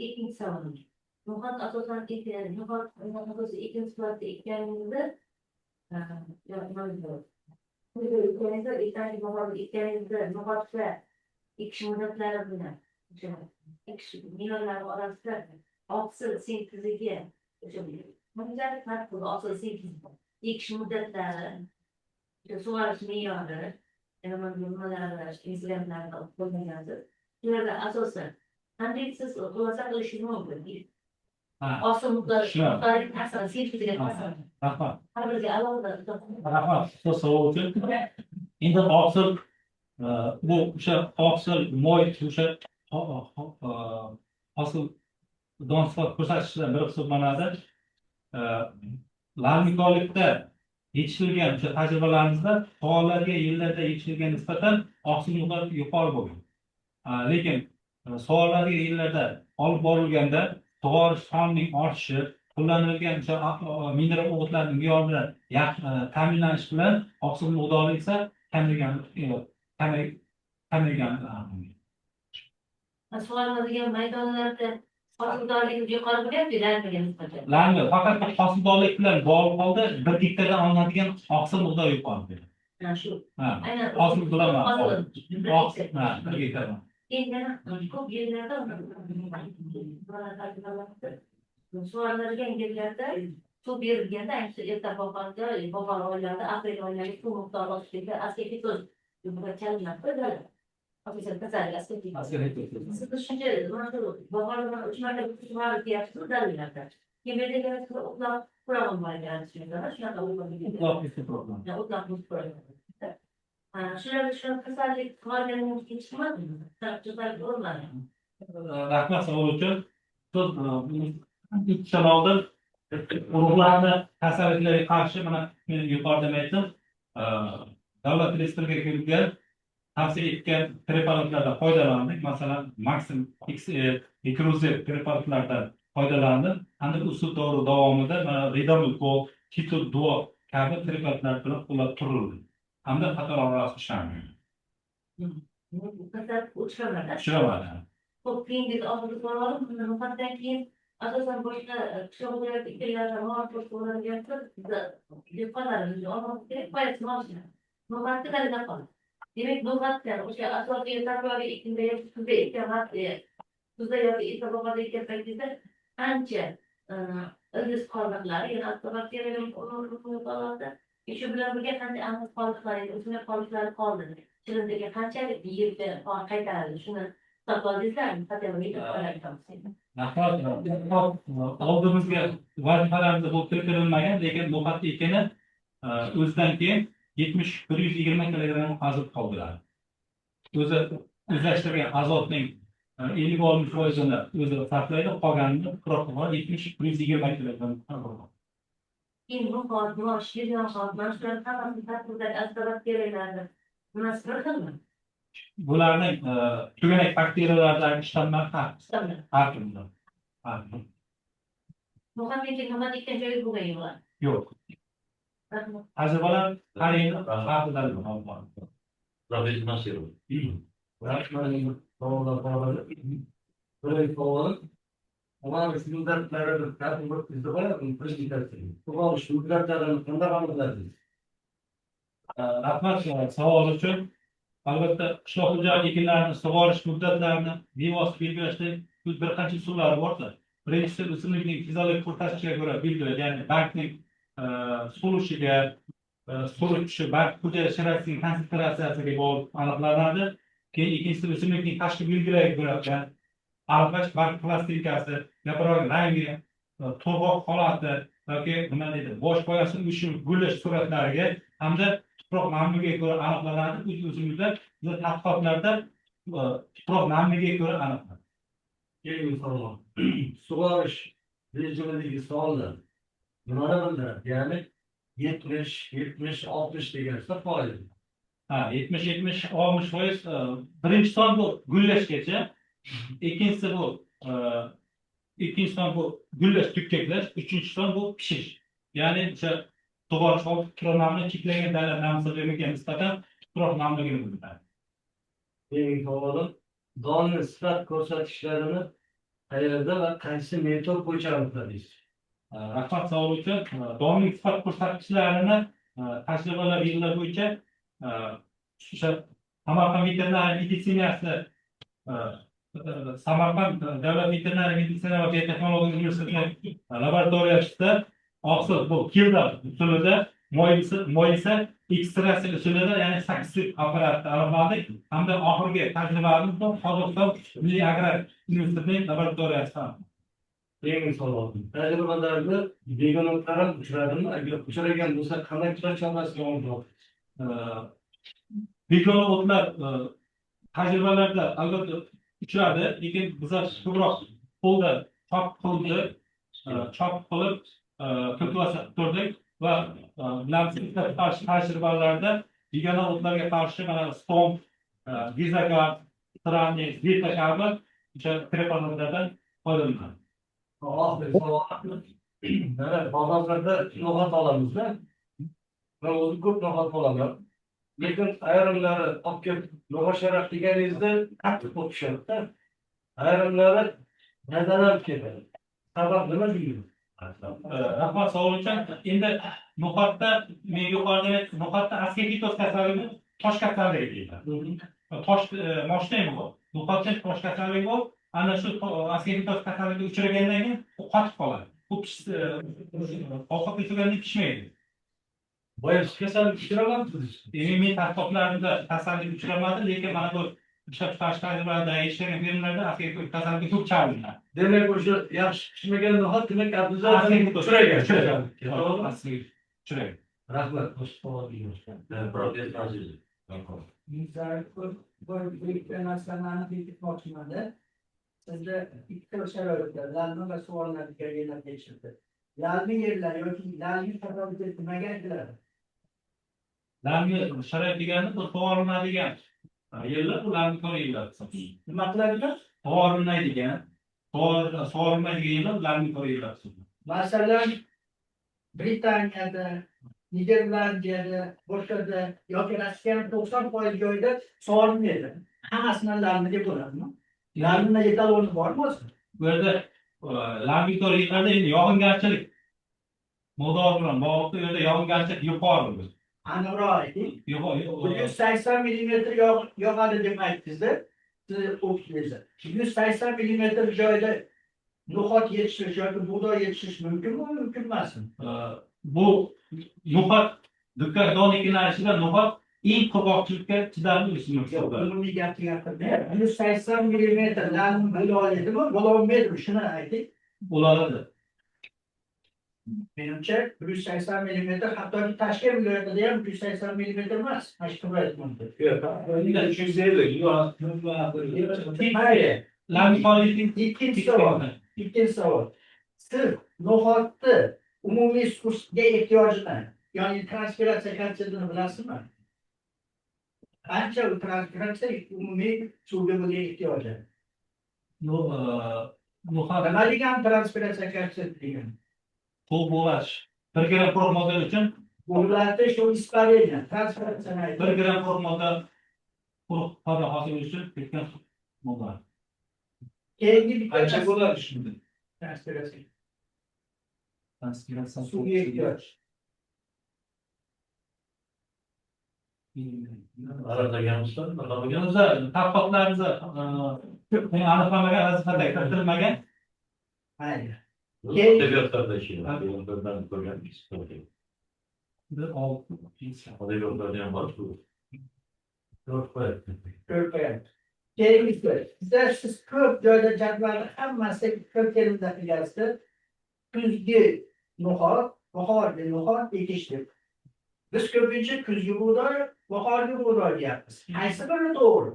Ikkinchi savolim. No'xat asosan no'xat asosan ekin sifatida ekkaningizda, ekkaningizda, ertangi bahorda ekkaningizda no'xatda ekish muddatlari bilan o'sha ekish me'yorlari orasida oqsil sinteziga o'sha qanchalik farq bo'ldi? Oqsil sintezi, ekish muddatlari, o'sha sug'orish me'yori, nimalar instrumentlarni qo'llagansiz. Shularga asosan qanday siz xulosa qilishingiz mumkin? Oqsil miqdori ta'siri, sinteziga ta'siri. Rahmat. Har biriga alohida. Rahmat ustoz savol uchun. Endi oqsil bu o'sha oqsil moy o'sha hosil don sifat ko'rsatkichlardan biri hisoblanadi. Lalmikorlikda yetishtirilgan o'sha tajribalarimizda sug'oriladigan yillarda yetishtirilgan nisbatan oqsil miqdori yuqori bo'lgan. Lekin sug'oriladigan yillarda olib borilganda sug'orish sonining ortishi, qo'llanilgan o'sha mineral o'g'itlarning me'yor bilan ta'minlanish bilan oqsil miqdori esa kamaygan. Sug'oriladigan maydonlarda hosildorligi yuqori bo'lyapti lalmiga nisbatan. Lalmi faqat hosildorlik bilan bog'liq holda 1 gektardan olinadigan oqsil miqdori yuqori bo'ladi. Ha, shu. Ha, Aynan hosil bilan hosil. Oqsil, ha, 1 gektardan. Keyin yana ko'p yerlarda sug'oriladigan yerlarda suv berilganda, ayniqsa erta bahorda, bahor oylarida, aprel oylarida suv miqdori oshganda asfitoz chalinadi. Asosan kasallik, asfaltlik. Asfaltlik. Siz shuncha mana shu bahorda mana 3 marta sug'orib deyapsiz dalillarda. Keyin bu yerda o'tlab program bor ekan tushunadi, shunaqa O'tlab problem. O'tlab program. Shularda shu kasallik sug'organdan keyin chiqmadimi? Taraqchilar bo'lmadi. Rahmat savol uchun. Siz 3 yil oldin urug'larni kasalliklarga qarshi, mana men yuqorida aytdim, davlat reyestriga kirilgan, tavsiya etgan preparatlardan foydalandik. Masalan, Maxim XL, Ekruzir preparatlardan foydalandim. Hamda usul davri davomida mana Ridomil Gold, Tito Duo kabi preparatlar bilan qo'llab turildi. Hamda qator orasi ishlandi. Kasallik uchramadi. Uchramadi. Xo'p, keyingi oxirgi savolim, no'xatdan keyin asosan boshqa qishloq xo'jalik ekinlarida maosh bo'ladigan dehqonlarimiz olmoq kerak, foydasini olishadi. No'xatni dalada qoladi. Demak, no'xatdan o'sha asosiy takroriy ekinda yoki kuzda ekkan vaqt, kuzda yoki erta bahorda ekkan paytingizda ancha ildiz qoldiqlari, ya'ni azotobakteriyalar, shu bilan birga qancha amiz qoldiqlari, o'simlik qoldiqlari qoldi. Chirindiga qanchalik yerga qaytaradi, shuni hisobladingizlarmi? Rahmat. Oldimizga vazifalarimiz bu kiritilmagan, lekin no'xat ekini o'zidan keyin 70-120 kilogramm azot qoldiradi. O'zi o'zlashtirgan azotning 50-60%ini o'zi sarflaydi, qolganini tuproqqa 70-120 kilogramm. Keyin no'xat, mosh, shiryong'oq, mana shularni hammasini tarkibidagi azotobakteriyalarni nimasi bir xilmi? Bularning tuganak bakteriyalardagi shtammlar har Shtammlar. har xil. Har xil. No'xatdan keyin no'xat ekkan joyi bo'lgan yo'q. Yo'q. Rahmat. Tajribalar har yili har xil olib boriladi. Professor Nasirov. Savollar bor. Birinchi savolim: sug'orish muddatlarini sug'orish muddatlarini qanday aniqladingiz? Rahmat savol uchun. Albatta, qishloq xo'jalik ekinlarini sug'orish muddatlarini bevosita belgilashda bir qancha usullari bordir. Birinchisi, o'simlikning fiziologik ko'rsatkichlariga ko'ra belgilaydi, ya'ni bargning so'lishiga, so'lib tushishi, barg hujayra shirasining konsentratsiyasiga bog'liq aniqlanadi. Keyin ikkinchisi, o'simlikning tashqi belgilariga ko'ra, ya'ni aniqlash barg plastinkasi, yaproq rangi, to'rg'oq holati yoki nima deydi, bosh poyasini o'sib gullash suratlariga hamda tuproq namligiga ko'ra aniqlanadi. O'zimizda biza tadqiqotlarda tuproq namligiga ko'ra aniqlanadi. Keyingi savol. Sug'orish rejimidagi sonlar nimani bildiradi? Ya'ni 70, 70, 60 degan foiz. Ha, 70, 70, 60%. Birinchi son bu gullashgacha, ikkinchi son bu gullash, tukkaklash, uchinchi son bu pishish. Ya'ni o'sha sug'orish oldi tuproq namni cheklangan dala namsizligiga nisbatan tuproq namligini bildiradi. Keyingi savolim: donni sifat ko'rsatkichlarini qayerda va qaysi metod bo'yicha aniqladingiz? Rahmat savol uchun. Donning sifat ko'rsatkichlarini tajribalar yillar bo'yicha o'sha Samarqand veterinariya meditsinasi, Samarqand davlat veterinariya meditsina va biotexnologiya universiteti laboratoriyasida oqsil bu Kjeldahl usulida moyisa ekstraksiya usulida, ya'ni Soxhlet apparatida aniqladik hamda oxirgi tajribamiz bu Qozog'iston Milliy agrar universitetining laboratoriyasida. Keyingi savol. Tajribalarda begona o'tlar ham uchradimi? Agar uchragan bo'lsa, qanday kurash chorasini olib? Begona o'tlar tajribalarda albatta uchradi, lekin bizlar ko'proq qo'lda chop qildi, chop qilib kultivatsiya qilib turdik va ishlab chiqarish tajribalarida begona o'tlarga qarshi mana Stomp, Gizagard, Tranis, Vita kabi o'sha preparatlardan foydalanadi. Oxirgi savol. Mana bozorlarda no'xat olamizda. Men o'zim ko'p no'xat olaman. Lekin ayrimlari olib kelib no'xat sharaf deganingizda qattiq bo'lib tushadi-da. Ayrimlari mazalanib ketadi. Sabab nima shunga? Rahmat savol uchun. Endi no'xatda men yuqorida aytdim, no'xatda askofitoz kasalligi, tosh kasalligi deyiladi. Tosh moshda ham bor. No'xatda tosh kasalligi bor. Ana shu askofitoz kasalligiga uchragandan keyin u qotib qoladi. U ovqat pishirganda pishmaydi. Boya shu kasallik uchramadimi? Endi men tadqiqotlarimda kasallik uchramadi, lekin mana bu Ishlab chiqarish tajribalarida yetishtirgan fermerlarda asqekoid kasalligiga ko'p chalinadi. Demak, o'sha yaxshi pishmagan no'xat demak обязательно uchragan. To'g'rimi? Asqekoid uchragan. Rahmat, boshqa savol yo'q. Professor Azizov. Bu ikkita narsani aniq etmoqchimanda. Sizda ikki xil sharoitda lalmi va sug'oriladigan yerlar tekshirdi. Lalmi yerlar yoki lalmi sharoit deb nimaga aytiladi? Lalmi sharoit degani bu sug'oriladigan yerlar, bu lalmikor yerlar hisoblanadi. Nima qiladigan? Sug'orilmaydigan, sug'orilmaydigan yerlar lalmikor yerlar hisoblanadi. Masalan, Britaniyada, Niderlandiyada, boshqada yoki Rossiyaning 90% joyida sug'orilmaydi. Hammasini lalmi deb bo'ladimi? Lalmini etaloni bormi o'zi? Bu yerda lalmikor yerlarda endi yog'ingarchilik miqdori bilan bog'liq, bu yerda yog'ingarchilik yuqori bo'ladi. Aniqroq ayting. Yuqori. 180 millimetr yog'adi deb aytdingizda, siz o'qidingiz. 180 millimetr joyda no'xat yetishtirish yoki bug'doy yetishtirish mumkinmi, mumkin emasmi? Bu no'xat dukkak don ekinlarida no'xat eng qurg'oqchilikka chidamli o'simlik Yo'q, hisoblanadi. umumiy gapni gapirdim. 180 millimetr lalmi bo'la oladimi, bo'la olmaydimi? Shuni ayting. Bo'la oladi. Menimcha 180 millimetr hattoki Toshkent viloyatida ham 180 millimetr emas. Mana shu mumkin. Yo'q, 350. Mayli. Lalmikorlikning Ikkinchi savol. Ikkinchi savol. Siz no'xatni umumiy suvga ehtiyojini, ya'ni transpiratsiya koeffitsiyentini bilasizmi? Qancha u transpiratsiya umumiy suvga bo'lgan ehtiyoji? No'xat Nima degan transpiratsiya koeffitsiyenti degan? Suv bug'lash. 1 gram quruq modda uchun Bug'latish u испарение, transpiratsiyani ayting. 1 gram quruq modda quruq foyda hosil bo'lishi uchun ketgan modda. Keyingi bitta Qancha bo'ladi shunda? Transpiratsiya. Transpiratsiya Suvga ehtiyoj. Aniqlaganmisizlar? Aniqlamagan. O'zi tadqiqotlarimizni aniqlamagan, vazifada kiritilmagan. Mayli. Adabiyotlarda ishlayman. Adabiyotlardan ko'rganmiz. Bir olti besh. Adabiyotlarda ham bor bu. Ko'rib qo'yapti. Ko'rib qo'yapti. Keyingisi, bizda siz ko'p joyda jadvalni hammasi ko'p terminda qilgansiz. Kuzgi no'xat, bahorgi no'xat ekish deb. Biz ko'pincha kuzgi bug'doy, bahorgi bug'doy deyapmiz. Qaysi biri to'g'ri?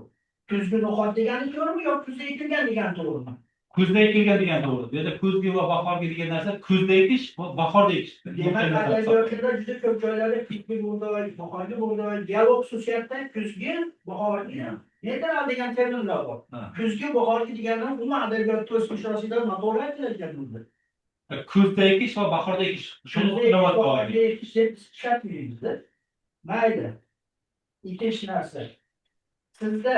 Kuzgi no'xat degani to'g'rimi yo kuzda ekilgan degani to'g'rimi? Kuzda ekilgan degan to'g'ri. Bu yerda kuzgi va bahorgi degan narsa kuzda ekish va bahorda ekish. Demak, adabiyotda juda ko'p joylarda kuzgi bug'doy, bahorgi bug'doy, dialog xususiyatda kuzgi, bahorgi, neytral degan terminlar bor. Kuzgi, bahorgi degani umuman adabiyot to'sqishosida noto'g'ri aytiladigan bunda. Kuzda ekish va bahorda ekish. Shuni Kuzda ekish, inobatga bahorgi olaylik. ekish deb biz tushunmaymiz-da. Mayli. Ikkinchi narsa. Sizda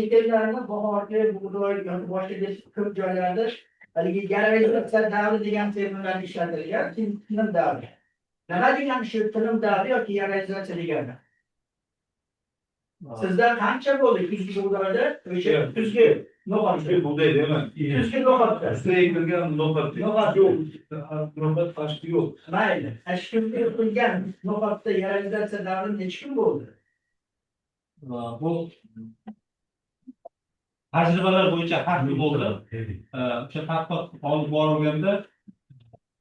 ekinlarni bahorgi bug'doy yoki boshqa deb ko'p joylarda haligi yaralizatsiya davri degan terminlar ishlatilgan, tinim davri. Nima degan shu tinim davri yoki yaralizatsiya degani? Sizda qancha bo'ldi kuzgi bug'doyda? O'sha kuzgi no'xatda. Kuzgi bug'doy deyman. Kuzgi no'xatda. Kuzda ekilgan no'xat. No'xat. Yo'q. No'xat qashqi yo'q. Mayli. Shu kuzgi ekilgan no'xatda yaralizatsiya davri necha kun bo'ldi? Bu tajribalar bo'yicha har xil bo'ldi. O'sha tadqiqot olib borilganda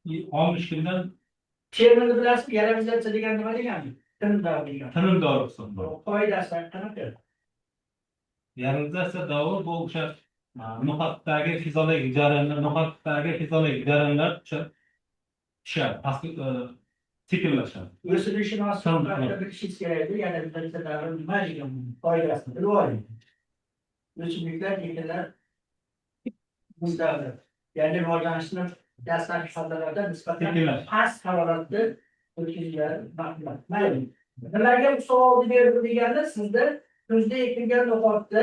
60 kundan Terminni bilasizmi? Yaralizatsiya degani nima degani? Tinim davri degani. Tinim davri hisoblanadi. Qoidasi qanaqa? Yaralizatsiya davri bu o'sha no'xatdagi fiziologik jarayonlar, no'xatdagi fiziologik jarayonlar o'sha tushadi, pastga sekinlashadi. O'simlikshunos sifatida bilishingiz kerak, yaralizatsiya davri nima degan qoidasini bilib oling. O'simliklar, ekinlar bu davr, ya'ni rivojlanishni dastlabki fazalarda nisbatan Sekinlash. past haroratda o'tkaziladi. Mayli. Nimaga bu savolni berdim deganda sizda kuzda ekilgan no'xatda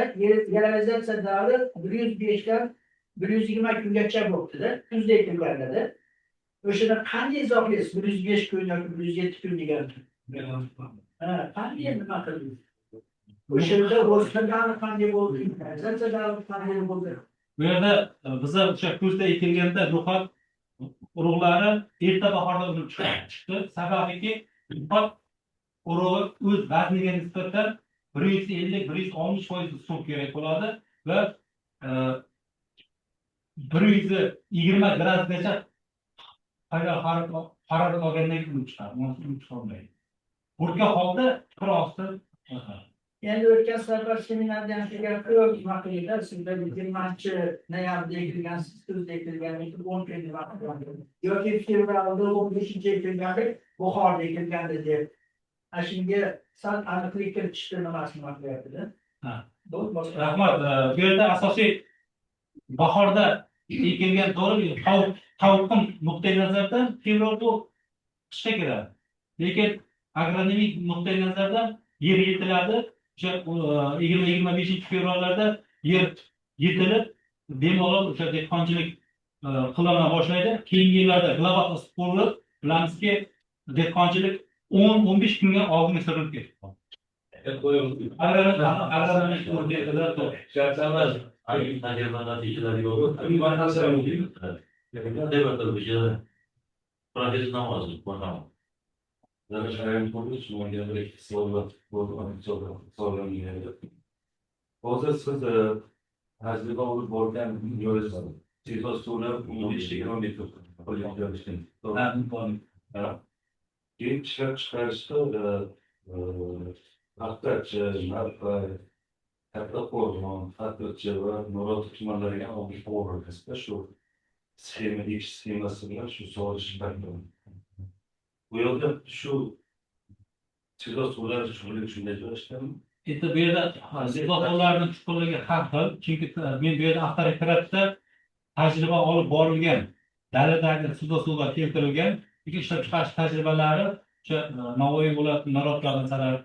yaralizatsiya davri 105 dan 120 kungacha bo'libdida, kuzda ekilganda. O'shani qanday izohlaysiz? 105 kun yoki 107 kun degani. Ha, qanday nima qildingiz? O'shanda o'sma davri qanday bo'ldi? Yaralizatsiya davri qanday bo'ldi? Bu yerda biza o'sha kuzda ekilganda no'xat urug'lari erta bahorda unib chiqdi. Sababiki no'xat urug'i o'z vazniga nisbatan 150-160% suv kerak bo'ladi va 120 gradusgacha harorat olgandan keyin unib chiqadi. Unib chiqolmaydi. O'rta holda tuproq osti. Endi o'tgan safar seminarda ham shu gap ko'p nima qilinglar, sizlar 20 noyabrda ekilgansiz, kuzda ekilgan, 10 kun nima qilgan yoki fevralda 15 ekilganda, bahorda ekilganda deb. Ana shunga sal aniqlik kiritishdi, nimasi nima qilyaptida. Ha. To'g'ri. Rahmat. Bu yerda asosiy bahorda ekilgan, to'g'ri, tovuqim nuqtai nazardan fevral bu qishga kiradi. Lekin agronomik nuqtai nazardan yer yetiladi. O'sha 20-25 fevrallarda yer yetilib, bemalol o'sha dehqonchilik qilina boshlaydi. Keyingi yillarda global issiq bo'lib, bilamizki, dehqonchilik 10-15 kunga oldinga surilib ketdi. Agronomik nuqtai nazardan to'g'ri. Shart emas. Tajriba natijalari yo'q. Deb Professor Namozov, marhamat. Hozir siz tajriba olib borgan joyingiz silos suvlar 15-20 metr. Ha. Keyin ishlab chiqarishda Paxtachi, Narpay, Kattaqo'rg'on, Xatirchi va Nurota tumanlariga ham olib borilgan shu sxema, ekish sxemasi bilan shu sug'orish paytida. Bu yerda shu silos suvlar chuqurligi shunday joylashganmi? Endi bu yerda silos chuqurligi har xil, chunki men bu yerda avtoreferatda tajriba olib borilgan daladagi silos suvlar keltirilgan, lekin ishlab chiqarish tajribalari o'sha Navoiy viloyati Nurotda, masalan,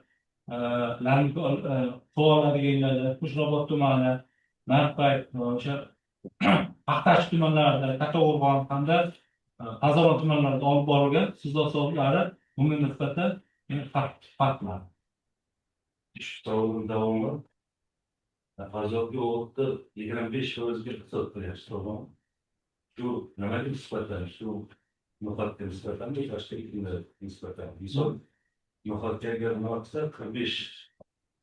sug'oriladigan yerlarda, Qo'shrabot tumani, Narpay, o'sha Paxtachi tumanlarida, Kattaqo'rg'on hamda Pazaron tumanlarida olib borilgan silos suvlari bunga nisbatan farq qiladi. Shu savolning davomi. Farzandga o'g'itni 25%ga iqtisod qilyapsiz, to'g'rimi? Shu nimaga nisbatan? Shu no'xatga nisbatan, boshqa ekinlarga nisbatan. Misol, no'xatga agar nima qilsa, 45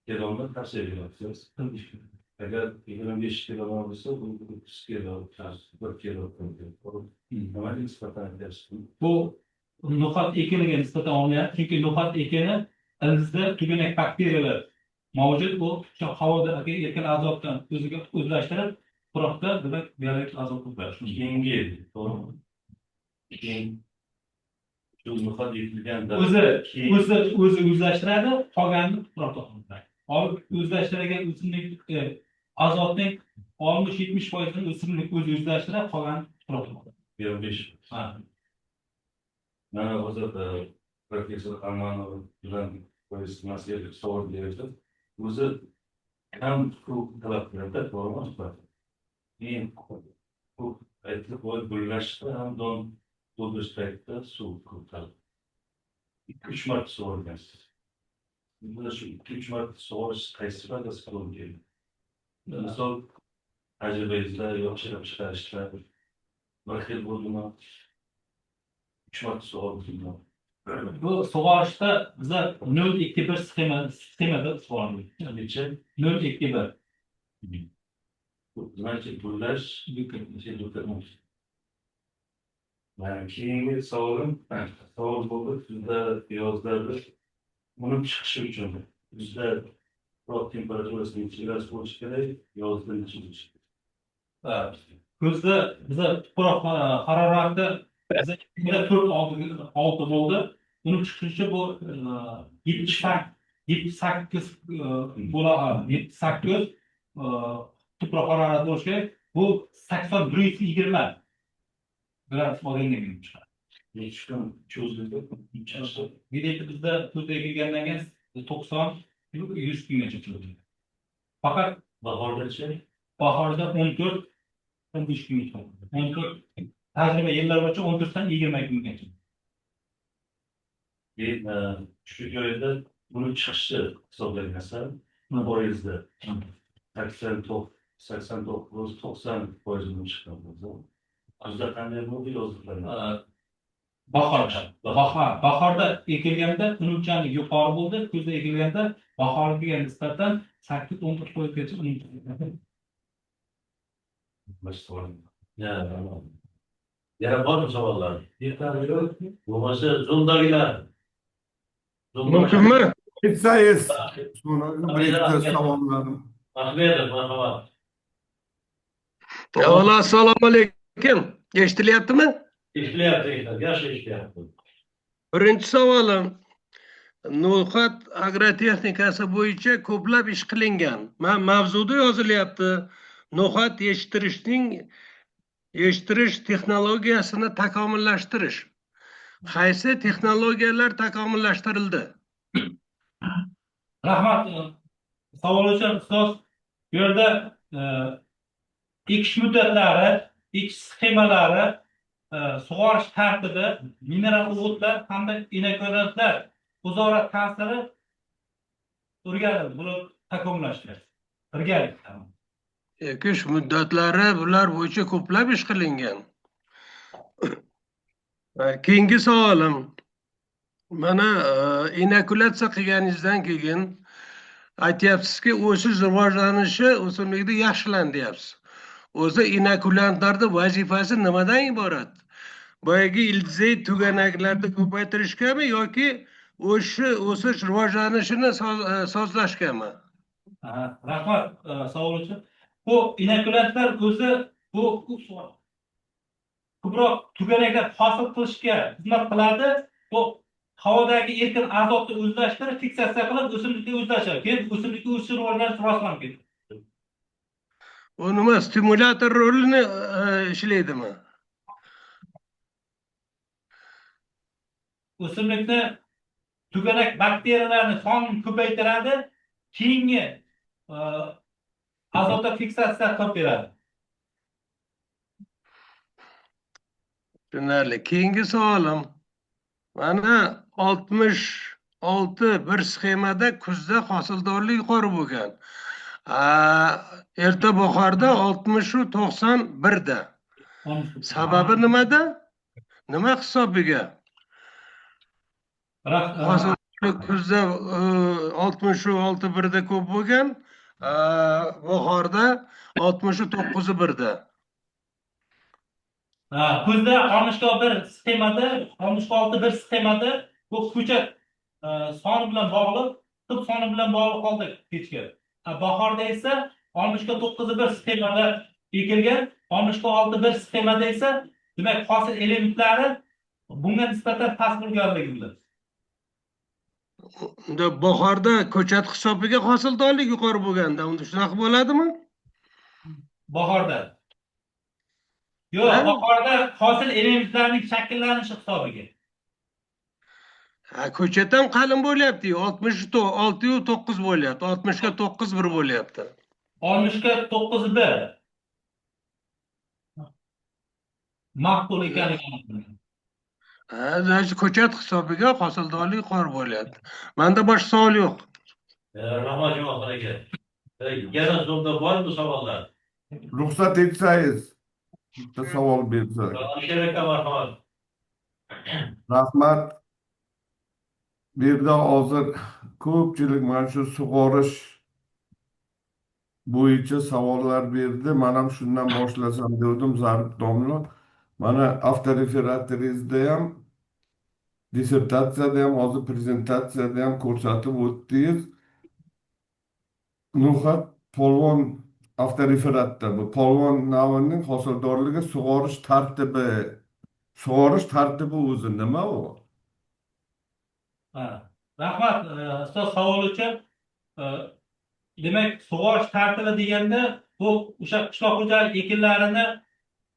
kiloni tavsiya beryapsiz. Agar 25 kilogram bo'lsa, bu 30 kilo, 1 kilo. Nimaga nisbatan aytyapsiz? Bu no'xat ekiniga nisbatan olinyapti, chunki no'xat ekini ildizda tugunak bakteriyalar mavjud, bu o'sha havodagi erkin azotdan o'ziga o'zlashtirib, tuproqda, demak, biologik azot to'playdi. Keyingi yil, to'g'rimi? Keyin shu no'xat ekilgan O'zi o'zi o'zlashtiradi, qolganini tuproqda qoldiradi. Olib o'zlashtirgan o'simlik azotning 60-70%ini o'simlik o'zi o'zlashtiradi, qolganini tuproqda qoldiradi. 25. Ha. Mana hozir professor Amanov bilan savol berdi. O'zi kam suv talab qiladi, to'g'rimi? Keyin ko'p aytib qo'yib, gullashda ham don to'ldirish paytida suv ko'p talab. 2-3 marta sug'organsiz. Bunda shu 2-3 marta sug'orish qaysi foydasi to'g'ri keldi? Misol, tajribangizda yo'q ishlab chiqarishda bir xil bo'ldimi? 3 marta sug'ordingmi? Bu sug'orishda biza 0-2-1 sxemada sug'ordik. Necha? 0-2-1. Значит, gullash. Mana keyingi savolim, savol bo'ldi, kuzda, yozda bir unib chiqishi uchun kuzda tuproq temperaturasi necha gradus bo'lishi kerak, yozda necha bo'lishi kerak? Kuzda biza tuproq harorati biza 4-6 bo'ldi. Unib chiqishi bu 78 bo'ladi, 78 tuproq harorati bo'lishi kerak. Bu 80-120 gradus olgandan keyin chiqadi. Necha kun cho'zildi? Где-то bizda kuzda ekilgandan keyin 90-100 kungacha cho'zildi. Faqat Bahordachi? Bahorda 14-15 kungacha. 14, tajriba yillar bo'yicha 14dan 20 kungacha. Keyin shu joyda unib chiqishi hisoblansa, foizda 89, 90% unib chiqqan bo'lsa, kuzda qanday bo'ldi, yozda qanday? Bahor. Bahor. Bahorda ekilganda unumchanlik yuqori bo'ldi, kuzda ekilganda bahorgiga nisbatan 8-11 foizgacha unumchanlik. Yana bormi savollar? Yetarli yo'q. Bo'lmasa Zoom'dagilar. Mumkinmi? Aytsangiz, bir ikkita savollarim. Ahmedov, marhamat. Avvalo assalomu alaykum. Eshitilyaptimi? Eshitilyapti, eshitilyapti. Yaxshi eshityapti. Birinchi savolim. No'xat agrotexnikasi bo'yicha ko'plab ish qilingan. Mavzuda yozilyapti. No'xat yetishtirish texnologiyasini takomillashtirish. Qaysi texnologiyalar takomillashtirildi? Rahmat savol uchun, ustoz. Bu yerda ekish muddatlari, ekish sxemalari, sug'orish tartibi, mineral o'g'itlar hamda inokulantlar o'zaro ta'siri o'rganildi. Bular takomillashdi. Birgalikda. Ekish muddatlari bular bo'yicha ko'plab ish qilingan. Keyingi savolim. Mana inokulatsiya qilganingizdan keyin aytyapsizki, o'sish rivojlanishi o'simlikda yaxshilandi deyapsiz. O'zi inokulantlarning vazifasi nimadan iborat? Boyagi ildizay tuganaklarni ko'paytirishgami yoki o'sish rivojlanishini sozlashgami? Rahmat savol uchun. Bu inokulantlar o'zi bu ko'proq tuganaklar hosil qilishga xizmat qiladi. Bu havodagi erkin azotni o'zlashtirib, fiksatsiya qilib, o'simlikka o'zlashadi. Keyin o'simlikka o'sish rivojlanish rostlanib ketadi. U nima, stimulyator rolini ishlaydimi? O'simlikni tuganak bakteriyalarni sonini ko'paytiradi, keyingi azotni fiksatsiya qilib beradi. Tushunarli. Keyingi savolim. Mana 66 bir sxemada kuzda hosildorlik yuqori bo'lgan. Erta bahorda 60-91da. Sababi nimada? Nima hisobiga? Hosildorlik kuzda 66 birda ko'p bo'lgan, bahorda 69 birda. Kuzda 61 sxemada, 66 bir sxemada bu ko'chat soni bilan bog'liq, tub soni bilan bog'liq holda kechgan. Bahorda esa 69 bir sxemada ekilgan, 66 bir sxemada esa demak hosil elementlari bunga nisbatan past bo'lganligi bilan. Unda bahorda ko'chat hisobiga hosildorlik yuqori bo'lganda, unda shunaqa bo'ladimi? Bahorda. Yo'q, bahorda hosil elementlarining shakllanishi hisobiga. Ha, ko'chat ham qalin bo'lyapti, 66 9 bo'lyapti, 60ga 9 1 bo'lyapti. 60ga 9 1. Maqbul ekanligi. Ha, значит, ko'chat hisobiga hosildorlik yuqori bo'lyapti. Menda boshqa savol yo'q. Rahmat, Jumaxon aka. Yana Zoom'da bormi savollar? Ruxsat etsangiz, bitta savol bersak. Alisher aka, marhamat. Rahmat. Bu yerda hozir ko'pchilik mana shu sug'orish bo'yicha savollar berdi. Man ham shundan boshlasam degandim, Zarif domla. Mana avtoreferatlaringizda ham, dissertatsiyada ham, hozir prezentatsiyada ham ko'rsatib o'tdingiz. No'xat polvon avtoreferatda bu polvon navining hosildorligi sug'orish tartibi. Sug'orish tartibi o'zi nima u? Ha, rahmat, ustoz, savol uchun. Demak, sug'orish tartibi deganda bu o'sha qishloq xo'jalik ekinlarini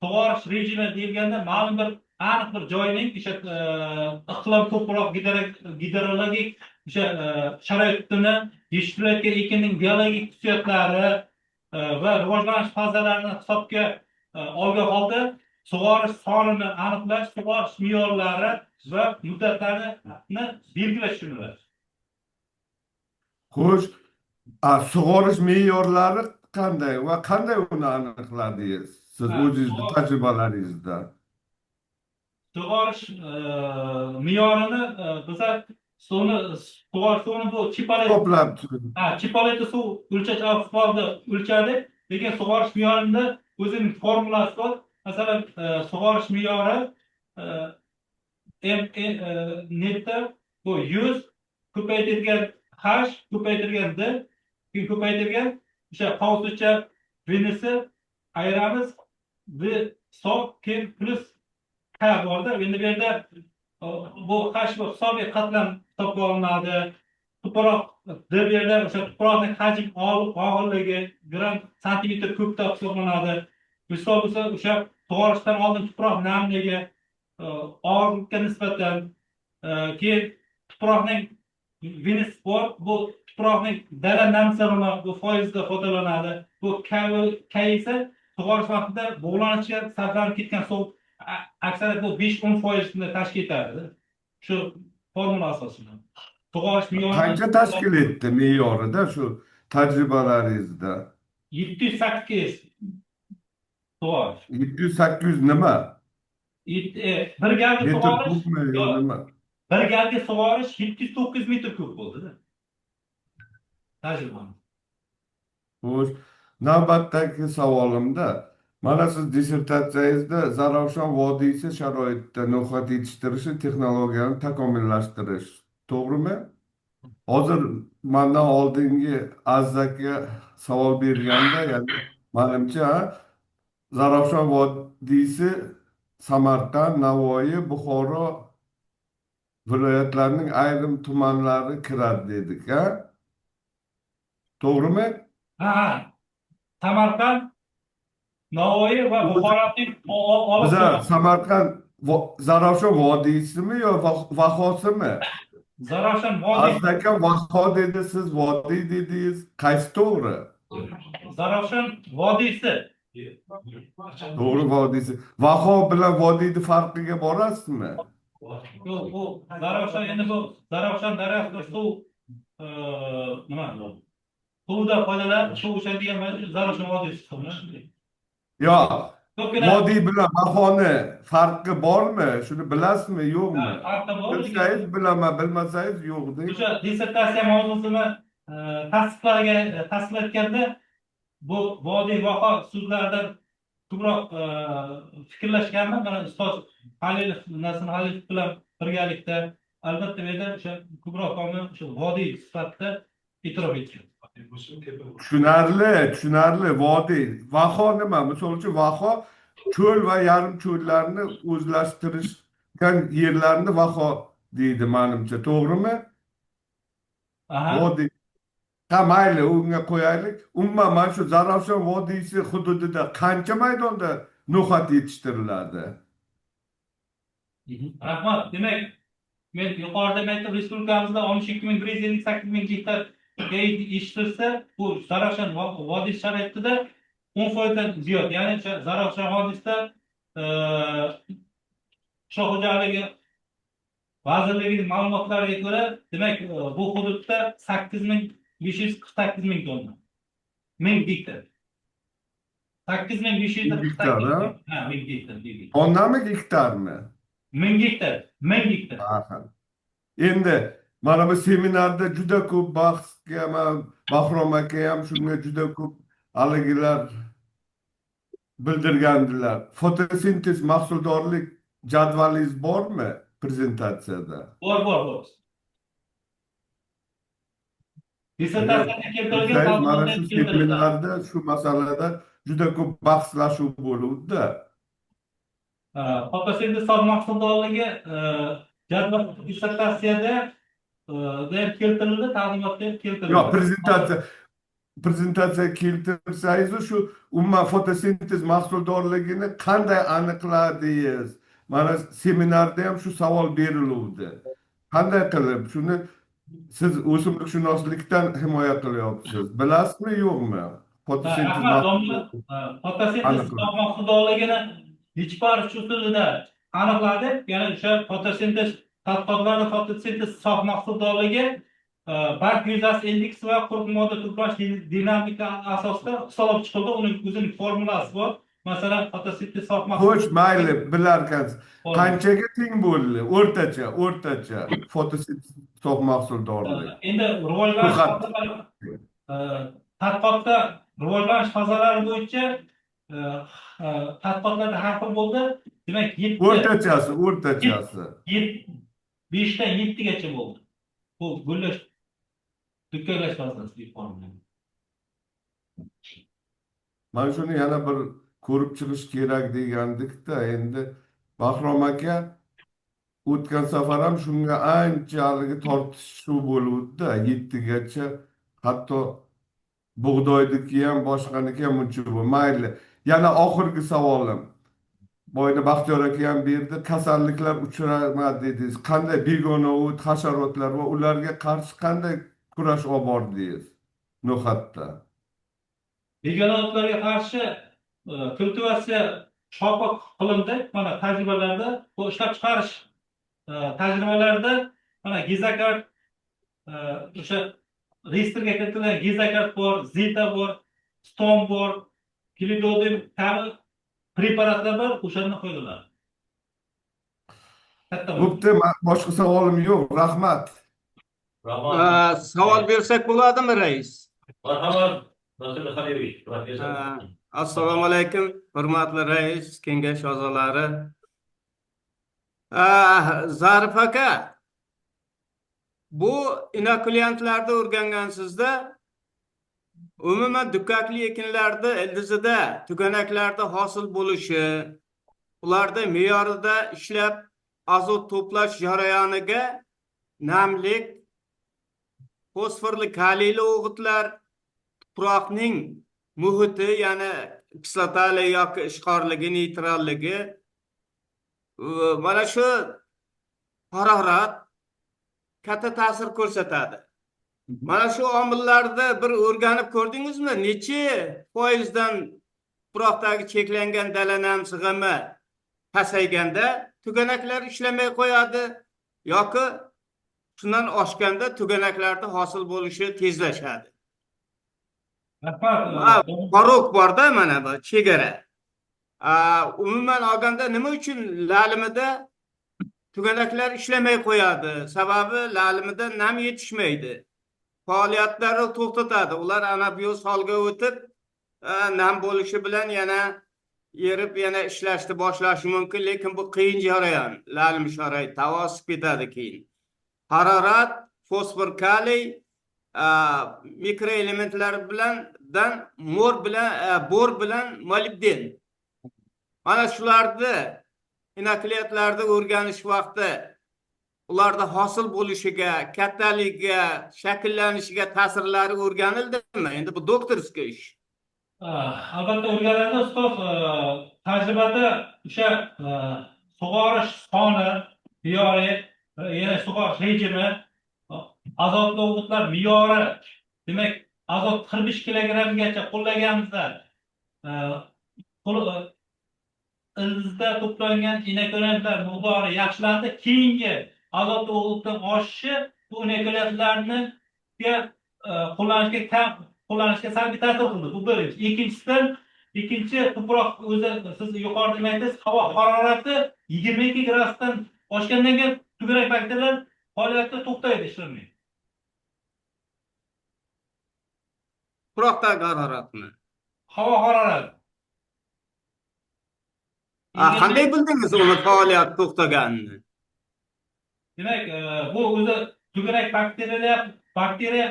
sug'orish rejimi deyilganda ma'lum bir aniq bir joyning o'sha iqlim ko'proq gidrologik o'sha sharoitini, yetishtirilayotgan ekinning biologik xususiyatlari va rivojlanish fazalarini hisobga olgan holda sug'orish sonini aniqlash, sug'orish me'yorlari va muddatlarini belgilash tushuniladi. Xo'sh, sug'orish me'yorlari qanday va qanday uni aniqladingiz? Siz o'zingizni tajribalaringizda. Sug'orish me'yorini biza suvni, sug'orish suvini bu Chipolet To'plab ha, Chipoleti suv o'lchash asbobida o'lchadik, lekin sug'orish me'yorida o'zining formulasi bor. Masalan, sug'orish me'yori M netda bu 100 ko'paytirilgan H ko'paytirilgan D, keyin ko'paytirilgan o'sha qavscha Vnisi ayiramiz V hisob, keyin plyus K borda. Endi bu yerda bu H bu hisobiy qatlam hisobga olinadi. Tuproq D, bu yerda o'sha tuproqning hajm og'irligi gram santimetr kubda hisoblanadi. Misol bo'lsa, o'sha sug'orishdan oldin tuproq namligi og'irlikka nisbatan, keyin tuproqning Vns bor, bu tuproqning dala namsig'ini bu foizda foydalanadi. Bu K esa sug'orish vaqtida bug'lanishga sarflanib ketgan suv aksariyat bu 5-10 foizni tashkil etadi. Shu formula asosida. Sug'orish me'yori Qancha tashkil etdi me'yorida shu tajribalaringizda? 708 sug'orish. 700-800 nima? Bir galgi Metr sug'orish kubmi yo yo'q, nima? Bir galgi sug'orish 700-900 metr kub bo'ldi-da. Tajribamiz. Xo'sh, navbatdagi savolimda, mana siz dissertatsiyangizda Zarafshon vodiysi sharoitida no'xat yetishtirishi texnologiyani takomillashtirish, to'g'rimi? Hozir mandan oldingi Aziz aka savol berganda, ya'ni manimcha, Zarafshon vodiysi Samarqand, Navoiy, Buxoro viloyatlarining ayrim tumanlari kiradi dedik, a? To'g'rimi? Ha. Samarqand, Navoiy va Buxoroning olib Biza Samarqand Zarafshon vodiysimi yo Vahosimi? Zarafshon vodiy. Aziz aka Vaho dedi, siz vodiy dedingiz. Qaysi to'g'ri? Zarafshon vodiysi. To'g'ri, vodiysi. Vaho bilan vodiyni farqiga borasizmi? Yo'q, bu Zarafshon, endi bu Zarafshon daryosida suv nima? Suvda foydalanib, suv o'sha degan Zarafshon vodiysi hisoblanadi. Yo'q, Ko'pgina vodiy bilan Vahoni farqi bormi? Shuni bilasizmi, yo'qmi? Farqi bor. Bilsangiz bilaman, bilmasangiz yo'q deng. O'sha dissertatsiya mavzusini tasdiqlarga tasdiqlayotganda bu vodiy, vaho so'zlaridan ko'proq fikrlashganman. Mana ustoz Halilov, Nasim Halilov bilan birgalikda albatta bu yerda o'sha ko'proq o'sha vodiy sifatida e'tirof etgan. Tushunarli, tushunarli. Vodiy. Vaho nima? Misol uchun, vaho cho'l va yarim cho'llarni o'zlashtirishgan yerlarni vaho deydi, manimcha, to'g'rimi? Aha. Vodiy. Ha, mayli, unga qo'yaylik. Umuman, mana shu Zarafshon vodiysi hududida qancha maydonda no'xat yetishtiriladi? Rahmat. Demak, men yuqorida aytdim, respublikamizda 62 158 ming gektar yetishtirilsa, bu Zarafshon vodiysi sharoitida 10 foizdan ziyod. Ya'ni o'sha Zarafshon vodiysida qishloq xo'jaligi vazirligining ma'lumotlariga ko'ra, demak, bu hududda 8548 ming tonna. Ming gektar. 8548 Gektar, ming. Ha, ming gektar. Ming gektar. Tonnami, gektarmi? Ming gektar. Ming gektar. Aha. Endi mana bu seminarda juda ko'p bahsga, mana Bahrom aka ham shunga juda ko'p haligilar bildirgandilar. Fotosintez mahsuldorlik jadvalingiz bormi prezentatsiyada? Bor, bor, bor. Dissertatsiyada keltirilgan Bilsangiz, mana ma'lumotlar shu keltirilgan. seminarda shu masalada juda ko'p bahslashuv bo'luvdi. Fotosintez hisob mahsuldorligi jadval dissertatsiyada da ham keltirildi, taqdimotda ham keltirildi. Yo'q, prezentatsiya keltirsangiz, shu umuman fotosintez mahsuldorligini qanday aniqladingiz? Mana seminarda ham shu savol beriluvdi. Qanday qilib shuni siz o'simlikshunoslikdan himoya qilyapsiz? Bilasizmi, yo'qmi? Fotosintez Rahmat, domla. Fotosintez Aniqlab. hisob mahsuldorligini Lichparish usulida aniqladik. Ya'ni o'sha fotosintez tadqiqotlarda fotosintez hisob mahsuldorligi barg yuzasi indeksi va quruq modda to'plash dinamika asosida hisoblab chiqildi. Uning o'zining formulasi bor. Masalan, fotosintez sof mahsulot Xo'sh, mayli, bilarkansiz. Qanchaga teng bo'ldi? O'rtacha fotosintez sof mahsuldorlik. Endi rivojlanish tadqiqotda rivojlanish fazalari bo'yicha tadqiqotlarda har xil bo'ldi. Demak, 7 O'rtachasi. 5 dan 7 gacha bo'ldi. Bu gullash, dukkaklash fazasi yuqori. Mana shuni yana bir ko'rib chiqish kerak degandik-da. Endi Bahrom aka o'tgan safar ham shunga ancha haligi tortishuv bo'luvdi-da, 7 gacha, hatto bug'doyniki ham, boshqaniki ham uncha bo'lmadi. Mayli. Yana oxirgi savolim. Boyni Baxtiyor aka ham berdi. Kasalliklar uchramadi dedingiz. Qanday begona o't, hasharotlar va ularga qarshi qanday kurash olib bordingiz no'xatda? Begona o'tlarga qarshi kultivatsiya shopi qilindi. Mana tajribalarda, bu ishlab chiqarish tajribalarida mana Gizakard, o'sha reyestrga kiritilgan Gizakard bor, Zeta bor, Stom bor, Kilidodim kabi preparatlar bor, o'shandan foydalanadi. Katta Bo'pti, boshqa savolim yo'q. Rahmat. Rahmat. Savol bersak bo'ladimi, rais? Marhamat, Nasir Xaliyevich, professor. Assalomu alaykum, hurmatli rais, kengash a'zolari. Zarif aka, bu inokulyantlarni o'rgangansizda, umuman dukkakli ekinlarda ildizida tuganaklarda hosil bo'lishi, ularda me'yorida ishlab azot to'plash jarayoniga namlik, fosforli kaliyli o'g'itlar, tuproqning muhiti, ya'ni kislotali yoki ishqorligi, neytralligi, mana shu harorat katta ta'sir ko'rsatadi. Mana shu omillarni bir o'rganib ko'rdingizmi? Necha foizdan tuproqdagi cheklangan dala nam sig'imi pasayganda tuganaklar ishlamay qo'yadi yoki shundan oshganda tuganaklarda hosil bo'lishi tezlashadi. Rahmat. Порог borda, mana bu chegara. Umuman olganda nima uchun lalimida tuganaklar ishlamay qo'yadi? Sababi lalimida nam yetishmaydi. Faoliyatlari to'xtatadi. Ular anabioz holga o'tib, nam bo'lishi bilan yana erib, yana ishlashni boshlashi mumkin, lekin bu qiyin jarayon. Lalim sharoit tavosib ketadi keyin. Harorat, fosfor, kaliy, mikroelementlar bilan dan mor bilan, bor bilan molibden. Mana shularni inokulyantlarni o'rganish vaqti ularda hosil bo'lishiga, kattaligiga, shakllanishiga ta'sirlari o'rganildimi? Endi bu doktorskiy ish. Albatta o'rganildi, ustoz. Tajribada o'sha sug'orish soni, me'yori, yana sug'orish rejimi, azotli o'g'itlar me'yori, demak, azot 45 kilogrammgacha qo'llaganimizda ildizda to'plangan inokulyantlar miqdori yaxshilandi. Keyingi azotli o'g'itning oshishi bu inokulyantlarni qo'llanishga salbiy ta'sir qildi. Bu birinchi. Ikkinchisidan, ikkinchi tuproq o'zi, siz yuqorida aytdingiz, havo harorati 22 gradusdan oshgandan keyin tugarak bakteriyalar faoliyati to'xtaydi, ishlamaydi. Tuproqdagi haroratmi? Havo harorati. Qanday bildingiz uni faoliyati to'xtaganini? Demak, bu o'zi tugarak bakteriya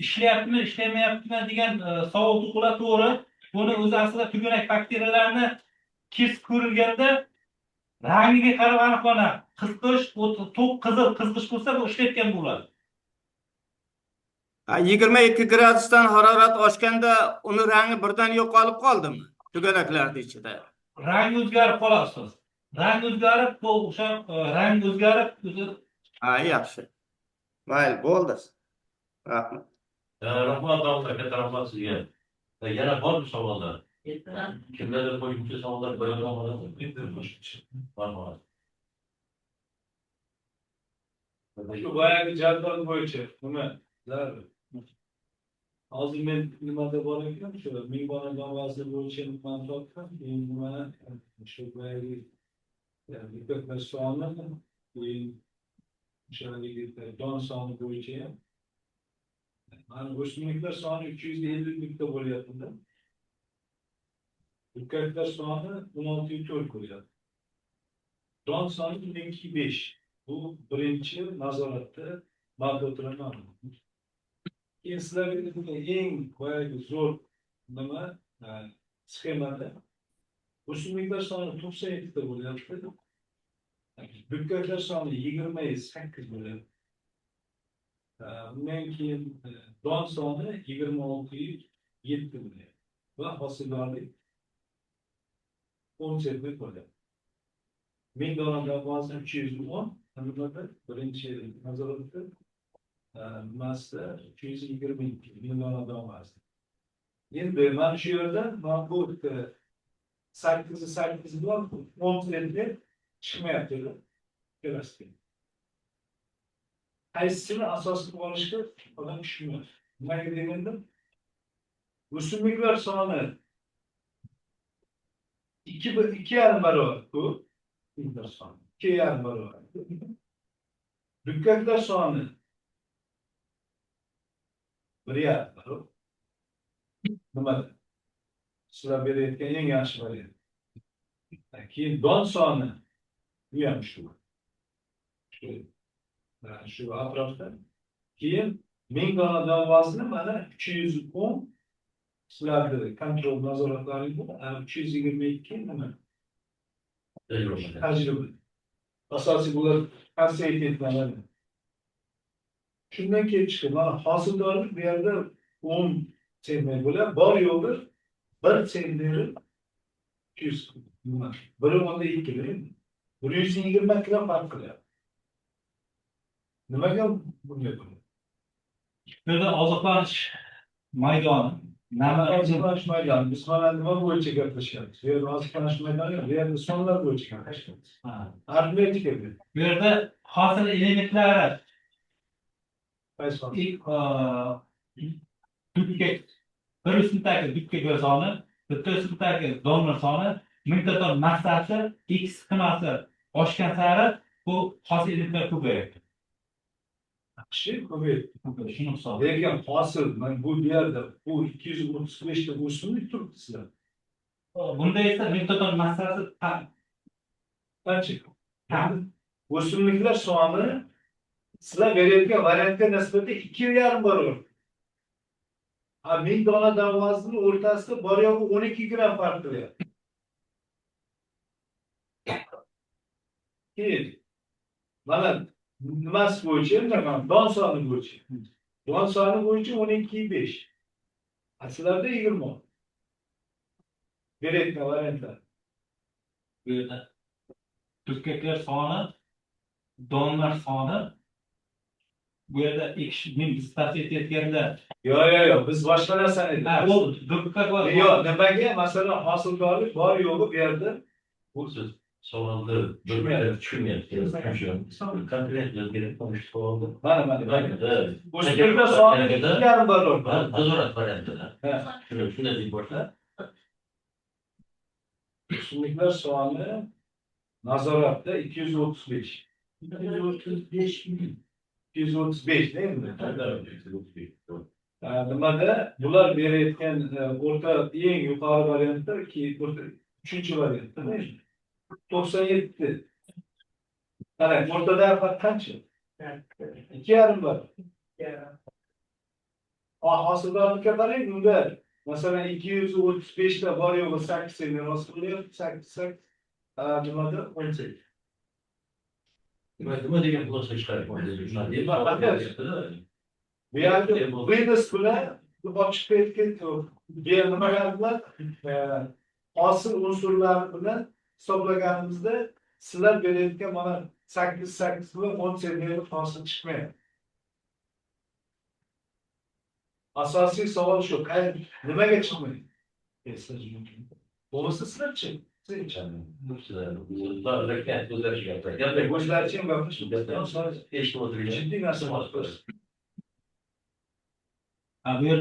ishlayaptimi, ishlamayaptimi degan savol tug'iladi, to'g'ri. Buni o'zi aslida tugarak bakteriyalarni kesib ko'rilganda rangiga qarab aniqlanadi. Qizg'ish, to'q qizil qizg'ish bo'lsa, bu ishlayotgan bo'ladi. 22 gradusdan harorat oshganda uni rangi birdan yo'qolib qoldimi tuganaklarning ichida? Rang o'zgarib qoladi, ustoz. Rang o'zgarib, bu o'sha rang o'zgarib o'zi. Ha, yaxshi. Mayli, bo'ldi. Rahmat. Rahmat, domla, katta rahmat sizga. Yana bormi savollar? Kimlardir qo'shimcha savollar bayonlama oladi? Marhamat. Shu boyagi jadval bo'yicha nima? Hozir men nimada bor ekan, shu ming dona vazir bo'yicha nimani topdim, keyin nima shu boyagi dukkaklar soni, keyin o'sha don soni bo'yicha ham. Mana o'simliklar soni 350 ta bo'lyapti-da. Dukkaklar soni 16,4 bo'lyapti. Don soni 12,5. Bu birinchi nazoratda marta o'tiraman. Keyin sizlarga eng boyagi zo'r nima sxemada o'simliklar soni 97 ta bo'lyapti. Dukkaklar soni 28 bo'lyapti. Undan keyin don soni 26,7 bo'lyapti. Va hosildorlik 10 sentner bo'lyapti. 1000 dona vazn 310, nimada birinchi nazoratda nimasida 322 ming dona vazn. Endi mana shu yerda mana bu sakkizi sakkiz bilan 10 sentner chiqmayapti ikkalasiga. Qaysisini asos qilib olishga odam tushunmayapti. Nimaga deganda o'simliklar soni 2,5 barobar ko'p, o'simliklar soni 2,5 barobar. Dukkaklar soni 1,5 barobar. Nimada? Sizlar berayotgan eng yaxshi variant. Keyin don soni bu ham shu. Shu atrofda. Keyin 1000 dona don vazni mana 310 sizlarni kontrol nazoratlaringda 322 nima? Tajriba. Asosiy bular tavsiya etiladi. Shundan kelib chiqib, mana hosildorlik bu yerda 10 sentner bo'ladi, bor yo'g'i 1 sentneri 200 nima? 1,2 120 kilo farq qilyapti. Nimaga bunday bo'ladi? Bu yerda oziqlanish maydoni nima? Oziqlanish maydoni. Biz mana nima bo'yicha gaplashyapmiz? Bu yerda oziqlanish maydoni yo'q, bu yerda sonlar bo'yicha gaplashyapmiz. Arifmetika bu. Bu yerda hosil elementlari Qaysi hosil? Dukkak bir o'simlikdagi dukkaklar soni, bitta o'simlikdagi donlar soni, mingta ton massasi x qimasi oshgan sari bu hosil elementlar ko'payadi. Yaxshi, ko'paydi. Shuni hisob. Lekin hosil mana bu yerda bu 235 ta o'simlik turibdi sizlar. Bunda esa mingta ton massasi Qancha? O'simliklar soni sizlar berayotgan variantga nisbatan 2,5 barobar. Ha, 1000 dona don vazni o'rtasida bor yo'g'i 12 gramm farq qilyapti. Keyin mana nimasi bo'yicha, endi mana don soni bo'yicha. Don soni bo'yicha 12,5. A sizlarda 20. Berayotgan variantlar. Bu yerda dukkaklar soni, donlar soni bu yerda ekish men biz tavsiya etayotganda Yo'q, biz boshqa narsani ha, aytyapmiz. u dukkak va Yo'q, nimaga? Masalan, hosildorlik bor yo'g'i bu yerda Bu siz savolni bir tushunmayapsiz. Konkret kerak bo'lgan savolni. Mana. O'simliklar soni 2,5 barobar. Nazorat variantida. Ha. Shuni shunday deb boshla. O'simliklar soni nazoratda 235. 235 ming. 235 değil mi? Nimada bular berayotgan o'rta eng yuqori variantda ki o'rta uchinchi variantda değil mi? 97. Qarang, o'rtada farq qancha? 2,5 bor. Hosildorlikka qarang, unda masalan 235 ta bor yo'g'i 8 sentner hosil qilyapti, 8 8 nimada 18. Nima degan xulosa chiqarib Bu yerda вынос bilan olib chiqib ketgan bu yer nimalar bilan hosil unsurlari bilan hisoblaganimizda sizlar berayotgan mana 8 8 bilan 10 sentnerlik hosil chiqmayapti. Asosiy savol shu, nimaga chiqmaydi? Bo'lmasa sizlarchi? O'zlaricha ham gapirishadi. Eshitib o'tirgan. Jiddiy narsa. Ha, bu yer